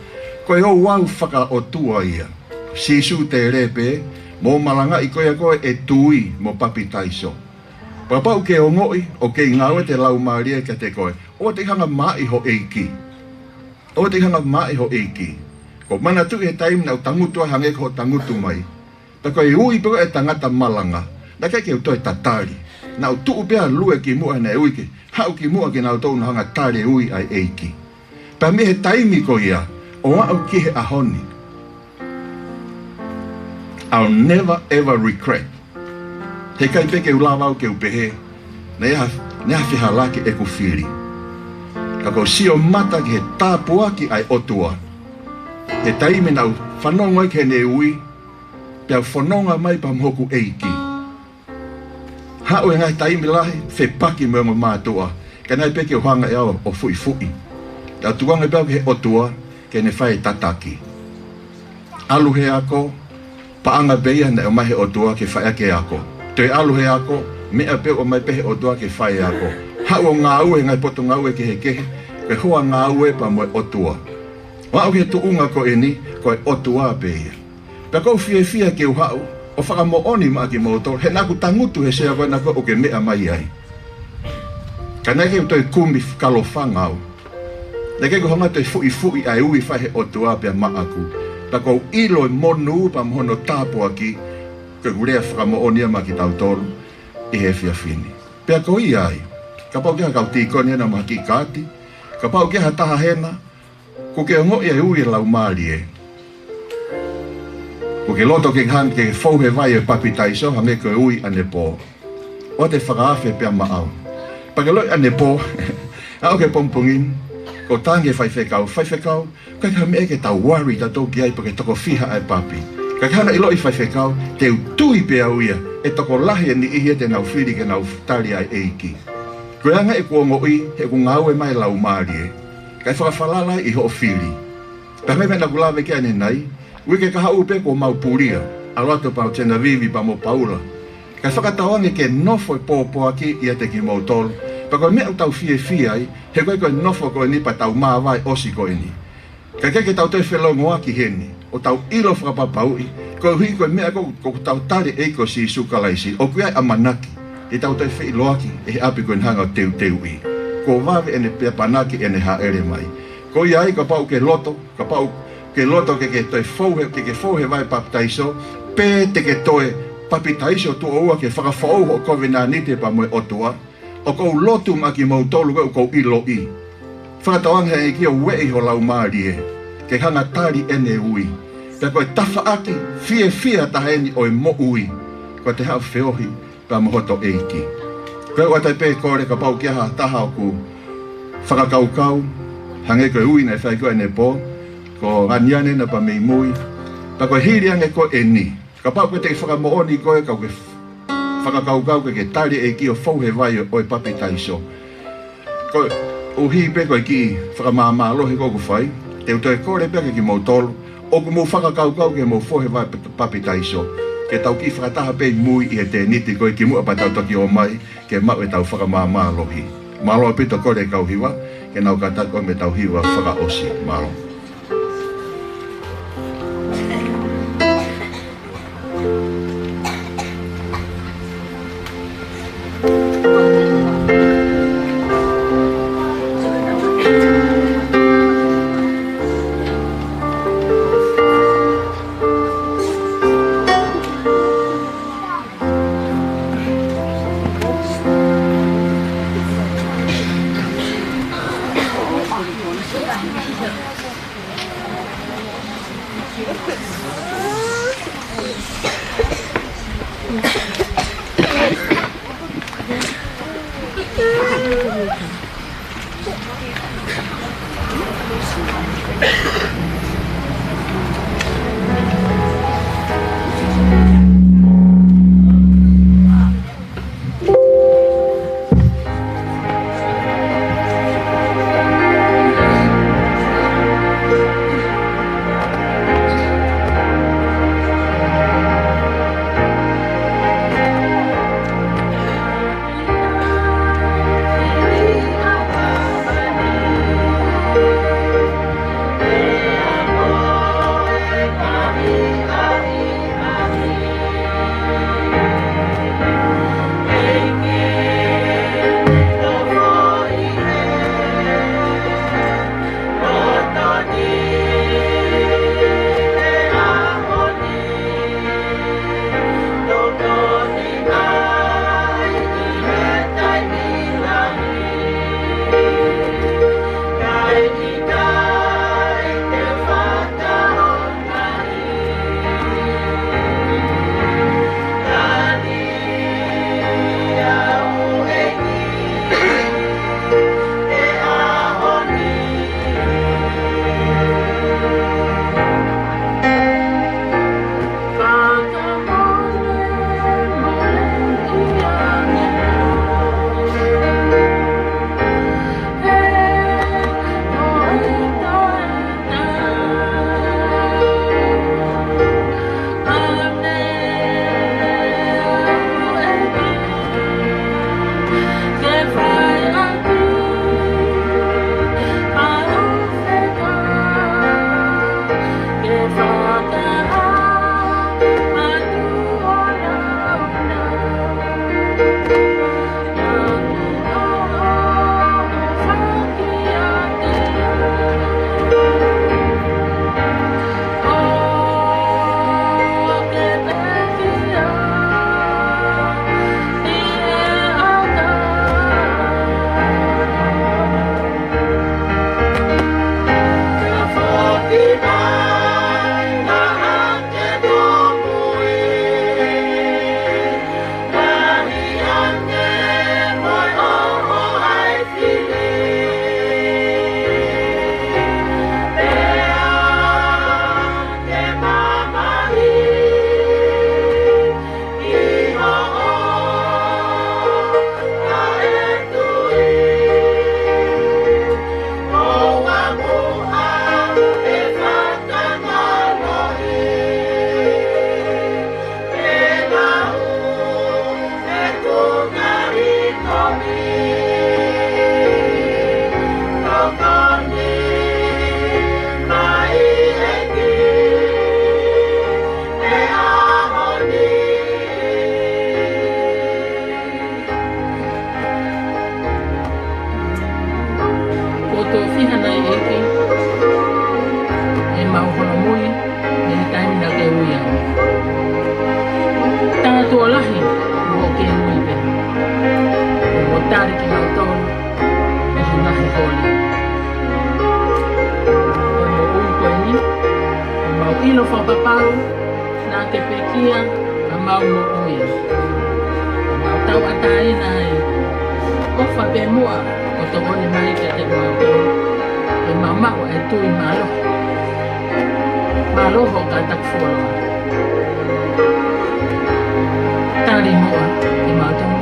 ko e ouau fakaʻotua ia. Sīsū tēlē pē, mou malangaʻi ko ia ko ē ʻe tui mo papitaiso. Kapau ʻoku ke ongoʻi ʻoku kei ngāue ʻete Laumālie kiate koe, ʻoua te ke hanga maʻi ho ʻEiki. ʻOua te ke hanga maʻi ho ʻEiki. Ko e manatuʻi he taimi naʻa ku tangutu ai hangē ko hoʻo tangutu mai. Pea ko e ui pē ko ē ʻa e tangata malanga, naʻe ʻikai ke u toe tatali. Naʻa ku tuʻu pē ʻo lue ki muʻa heʻene ui ke haʻu ki muʻa ke nau toe hanga tali e ui ʻa e ʻEiki. Pea mei he taimi ko ia ʻo aʻu ki he ʻaho ni, I'll never ever regret. He ʻikai pē ke u lava au ke u pehē, naʻe ʻi ai ha, naʻe ʻi ai ha fehālaaki ʻeku fili. Ka ʻoku ou sio mata ki he tāpuaki ʻa e ʻOtua. He taimi naʻa ku fanongo ai ki heʻene ui, pea u fononga mai pea mo hoku ʻEiki. Haʻu he ngaahi taimi lahi, fepaki mo e ongo mātuʻa. Ka naʻe ʻikai pē ke u hanga ʻe au ʻo fuʻifuʻi. Naʻa ku tukuange pē au ki he ʻOtua, ke ne fai e tataki. ʻAlu he ako, paʻanga pē ia naʻe ʻomai he ʻOtua ke fai ʻaki e ako. Toe ʻalu he ako, meʻa pē ʻoku ʻomai pē he ʻOtua ke fai e ako. Haʻu ʻo ngāue he ngaahi potungāue kehekehe, ko e hoa ngāue pea mo e ʻOtua. ʻO aʻu ki he tuʻunga ko eni, ko e ʻOtua pē ia. Pea ʻoku ou fiefia ke u haʻu ʻo fakamoʻoni maʻa kimoutolu, he naʻa ku tangutu he sea ko ena ko ē ʻoku ke meʻa mai ai. Ka naʻe ʻikai ke u toe kumi kalofanga au. Naʻe ʻikai ke u hanga ʻo toe fuʻifuʻi ʻa e ui fai he ʻOtua pea maʻaku. Pea ʻoku ou ʻilo e monū pea mo hono tāpuaki, ko ʻeku lea fakamoʻoni ia maʻa kitautolu ʻi he efiafi ni. Pea ko ia ai, kapau ʻoku ʻi ai ha kau tīkoni ʻena mo ha kiʻi kaati, kapau ʻoku ʻi ai ha taha hena, kuo ke ongoʻi e ui ʻa e Laumālie. Kuo ke loto ke hanga ke fou he vai ʻo e papitaiso, hangē ko e ui ʻanepō. ʻOua te fakaafe pea maʻau. Pea ke ʻilo ʻanepō, aʻu ki he pongipongi ni, kuo u talaange ki he faifekau, faifekau, ʻikai ke ʻi ai ha meʻa ke tau worry tautolu ki ai pe ko e toko fiha ʻa e papi. Ka ke hanga ʻo ʻiloʻi faifekau, te u tui pē au ia, ʻe tokolahi e niʻihi ia te nau fili ke nau tali ʻa e ʻEiki. Ko e anga ʻeku ongoʻi, he ʻoku ngāue mai e Laumālie. Kae fakafalala ʻi hoʻo fili. Pea hangē ko e meʻa naʻa ku lave ki ai ʻanenai, uike kahaʻu pē kuo mau pulia, ʻalu atu pea mo Genevieve pea mo Paula. Kae fakatauange ke nofo e pōpoaki ʻiate kimoutolu. Pea ko e meʻa ʻoku tau fiefia ai, he ko e, ko e nofo ko eni pea tau māvae ʻosi ko eni. Kae ʻikai ke tau toe felōngoaki heni, ʻo tau ʻilo fakapapauʻi, koeʻuhi ko e meʻa ko, ko ʻetau tali ʻEiki ko Sīsū Kalaisi, ʻoku ʻi ai e ʻamanaki, ʻe tau toe feʻiloaki ʻi he ʻapi ko eni hanga ʻo teuteuʻi. Kuo vave ʻene pea panaki ʻene hāʻele mai. Ko ia ai kapau ʻoku ke loto, kapau ʻoku ke loto ke ke toe fou he, ke ke fou he vai papitaiso, pe te ke toe papitaiso tuʻo ua ke fakafoʻou hoʻo kovinānite pea mo e ʻOtua, ʻoku ou lotu maʻa kimoutolu ko ē ʻoku ou ʻiloʻi. Fakatauange he ʻEiki ʻo ueʻi ho laumālie, ke hanga ʻo tali ʻene ui. Pea ko e tafaʻaki fiefia taha eni ʻo e moʻui, ko ʻete haʻu ʻo feohi pea mo hoto ʻEiki. Ko e ʻoatu ai pē kole kapau ʻoku ʻi ai ha taha ʻoku fakakaukau, hangē ko e ui naʻe fai ko ē ʻanepō, ko Aniane naʻe pā mei mui. Pea ko e hili ange ko eni, kapau ʻoku ke fakamoʻoni ko ē, ka ʻoku ke fakakaukau ke ke tali e ʻEiki ʻo fou he vai ʻo, ʻo e papitaiso. Koeʻuhi pē ko e kiʻi fakamāmālohi ko ē ʻoku fai, te u toe kole pē kiate kimoutolu ʻoku mou fakakaukau ke mou fou he vai papitaiso, ke tau kiʻi fakataha pē ʻi mui ʻi he tēniti ko ē kimuʻa pea tau toki ō mai ke maʻu ʻetau fakamāmālohi. Mālō ʻaupito, kole e kau hiva ke nau kātaki ʻo mei heʻetau hiva fakaʻosi. Mālō. Nofo fakapapau naʻa ke pekia, ka mau moʻui. Mau tauʻatāina ai. ʻOfa pē muʻa ʻo tokoni mai kiate kimautolu ke mau maʻu e tui. Mālō. Mālō hoʻo kātaki fuoloa. Tali muʻa kimautolu.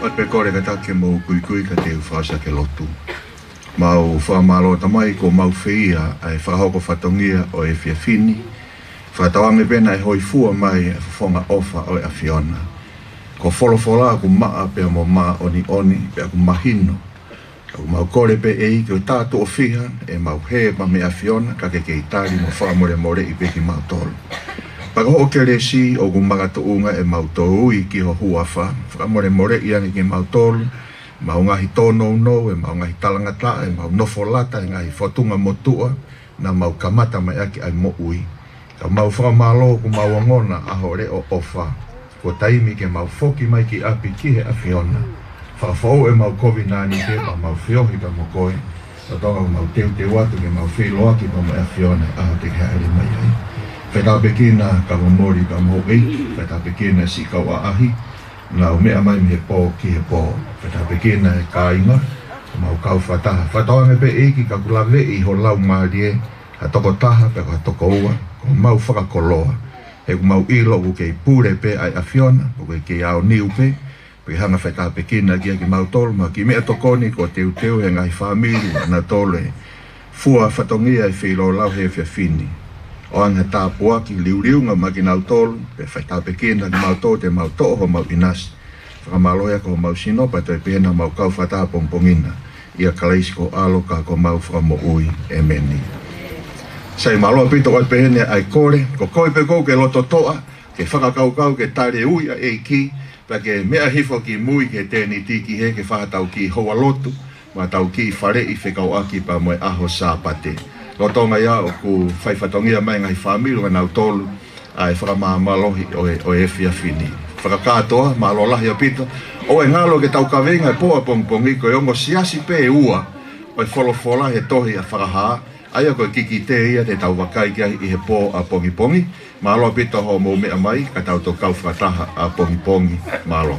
ʻOatu pē kole kātaki ke mou kuikui ka te u fakaʻosi ʻaki e lotu. Mau fakamālō Tamai kuo mau feia ʻa e fakahoko fatongia ʻo e efiafi ni. Fakatauange pē naʻe hōifua mai e fofonga ʻofa ʻo e ʻAfiona. Ko e folofola ʻoku maʻa pea mo māʻoniʻoni pea ʻoku mahino. ʻOku mau kole pē ʻEiki ʻo tā tuʻo fiha ʻemau hē pea mei he ʻAfiona ka ke kei tali mo fakamolemoleʻi pē kimautolu. Pea ko hoʻo kelesi ʻoku makatuʻunga ʻemau tō ui ki ho huafa, fakamolemoleʻi ange kimautolu, ʻemau ngaahi tōnounou, ʻemau ngaahi talangataʻa, ʻemau nofo lata he ngaahi fōtunga motuʻa naʻa mau kamata mai ʻaki ʻa e moʻui. Ka mau fakamālō kuo mau ongona ʻa ho leʻo ʻofa. Kuo taimi ke mau foki mai ki ʻapi ki he ʻAfiona. Fakafoʻou ʻemau kovinānite pea mau feohi pea mo koe. Lolotonga ʻemau teuteu atu ke mau feʻiloaki pea mo e ʻAfiona he ʻaho te ke hāʻele mai ai. Faitāpuekina kau momoli pea mo houʻeiki, faitāpuekina siʻi kau ʻaʻahi, naʻa nau meʻa mai mei he pō ki he pō. Faitāpuekina e kāinga, ʻemau kau fakataha. Fakatauange pē ʻEiki ka ʻoku laveʻi ho laumālie, ha tokotaha pe ko ha tokoua, ko homau fakakoloa. He ʻoku mau ʻilo ʻoku kei pule pē ʻa e ʻAfiona, ʻoku kei aoniu pē, pea ke hanga ʻo faitāpuekina kiate kimautolu, mo e kiʻi meʻatokoni kuo teuteu he ngaahi fāmili, ʻa nautolu e fua fatongia ʻi he feilaulau he efiafi ni. ʻOange ha tāpuaki liuliunga maʻa kinautolu, pea faitāpuekina kimautolu te mau toʻo homau ʻinasi. Fakamālō ia ko homau sino, pea toe pehē naʻa mau kau fakataha ʻapongipongi na. ʻIa Kalaisi ko ho ʻAlo ka ko homau Fakamoʻui. ʻĒmeni. Sai, mālō ʻaupito. ʻOatu pē heni ʻa e kole, ko koe pē ʻoku ke loto toʻa, ke fakakaukau ke tali e ui ʻa e ʻEiki, pea ke meʻa hifo ki mui ki he tēniti ki hē ke fai haʻatau kiʻi houa lotu, mo ʻetau kiʻi faleʻi fekauʻaki pea mo e ʻaho Sāpate. Lolotonga ia ʻoku fai fatongia mai e ngaahi fāmili ʻo kinautolu ʻa e fakamāmālohi ʻo e, ʻo e efiafi ni. Fakakātoa, mālō lahi ʻaupito. ʻOku ngalo ke tau kaveinga e pō ʻapongipongi, ko e ongo siasi pē ʻe ua ʻo e folofola he tohi ʻa Fakahā, ʻa ia ko e kikite ia te tau vakai ki ai ʻi he pō ʻapongipongi. Mālō ʻaupito hoʻomou meʻa mai, ka tau toki kau fakataha ʻapongipongi. Mālō.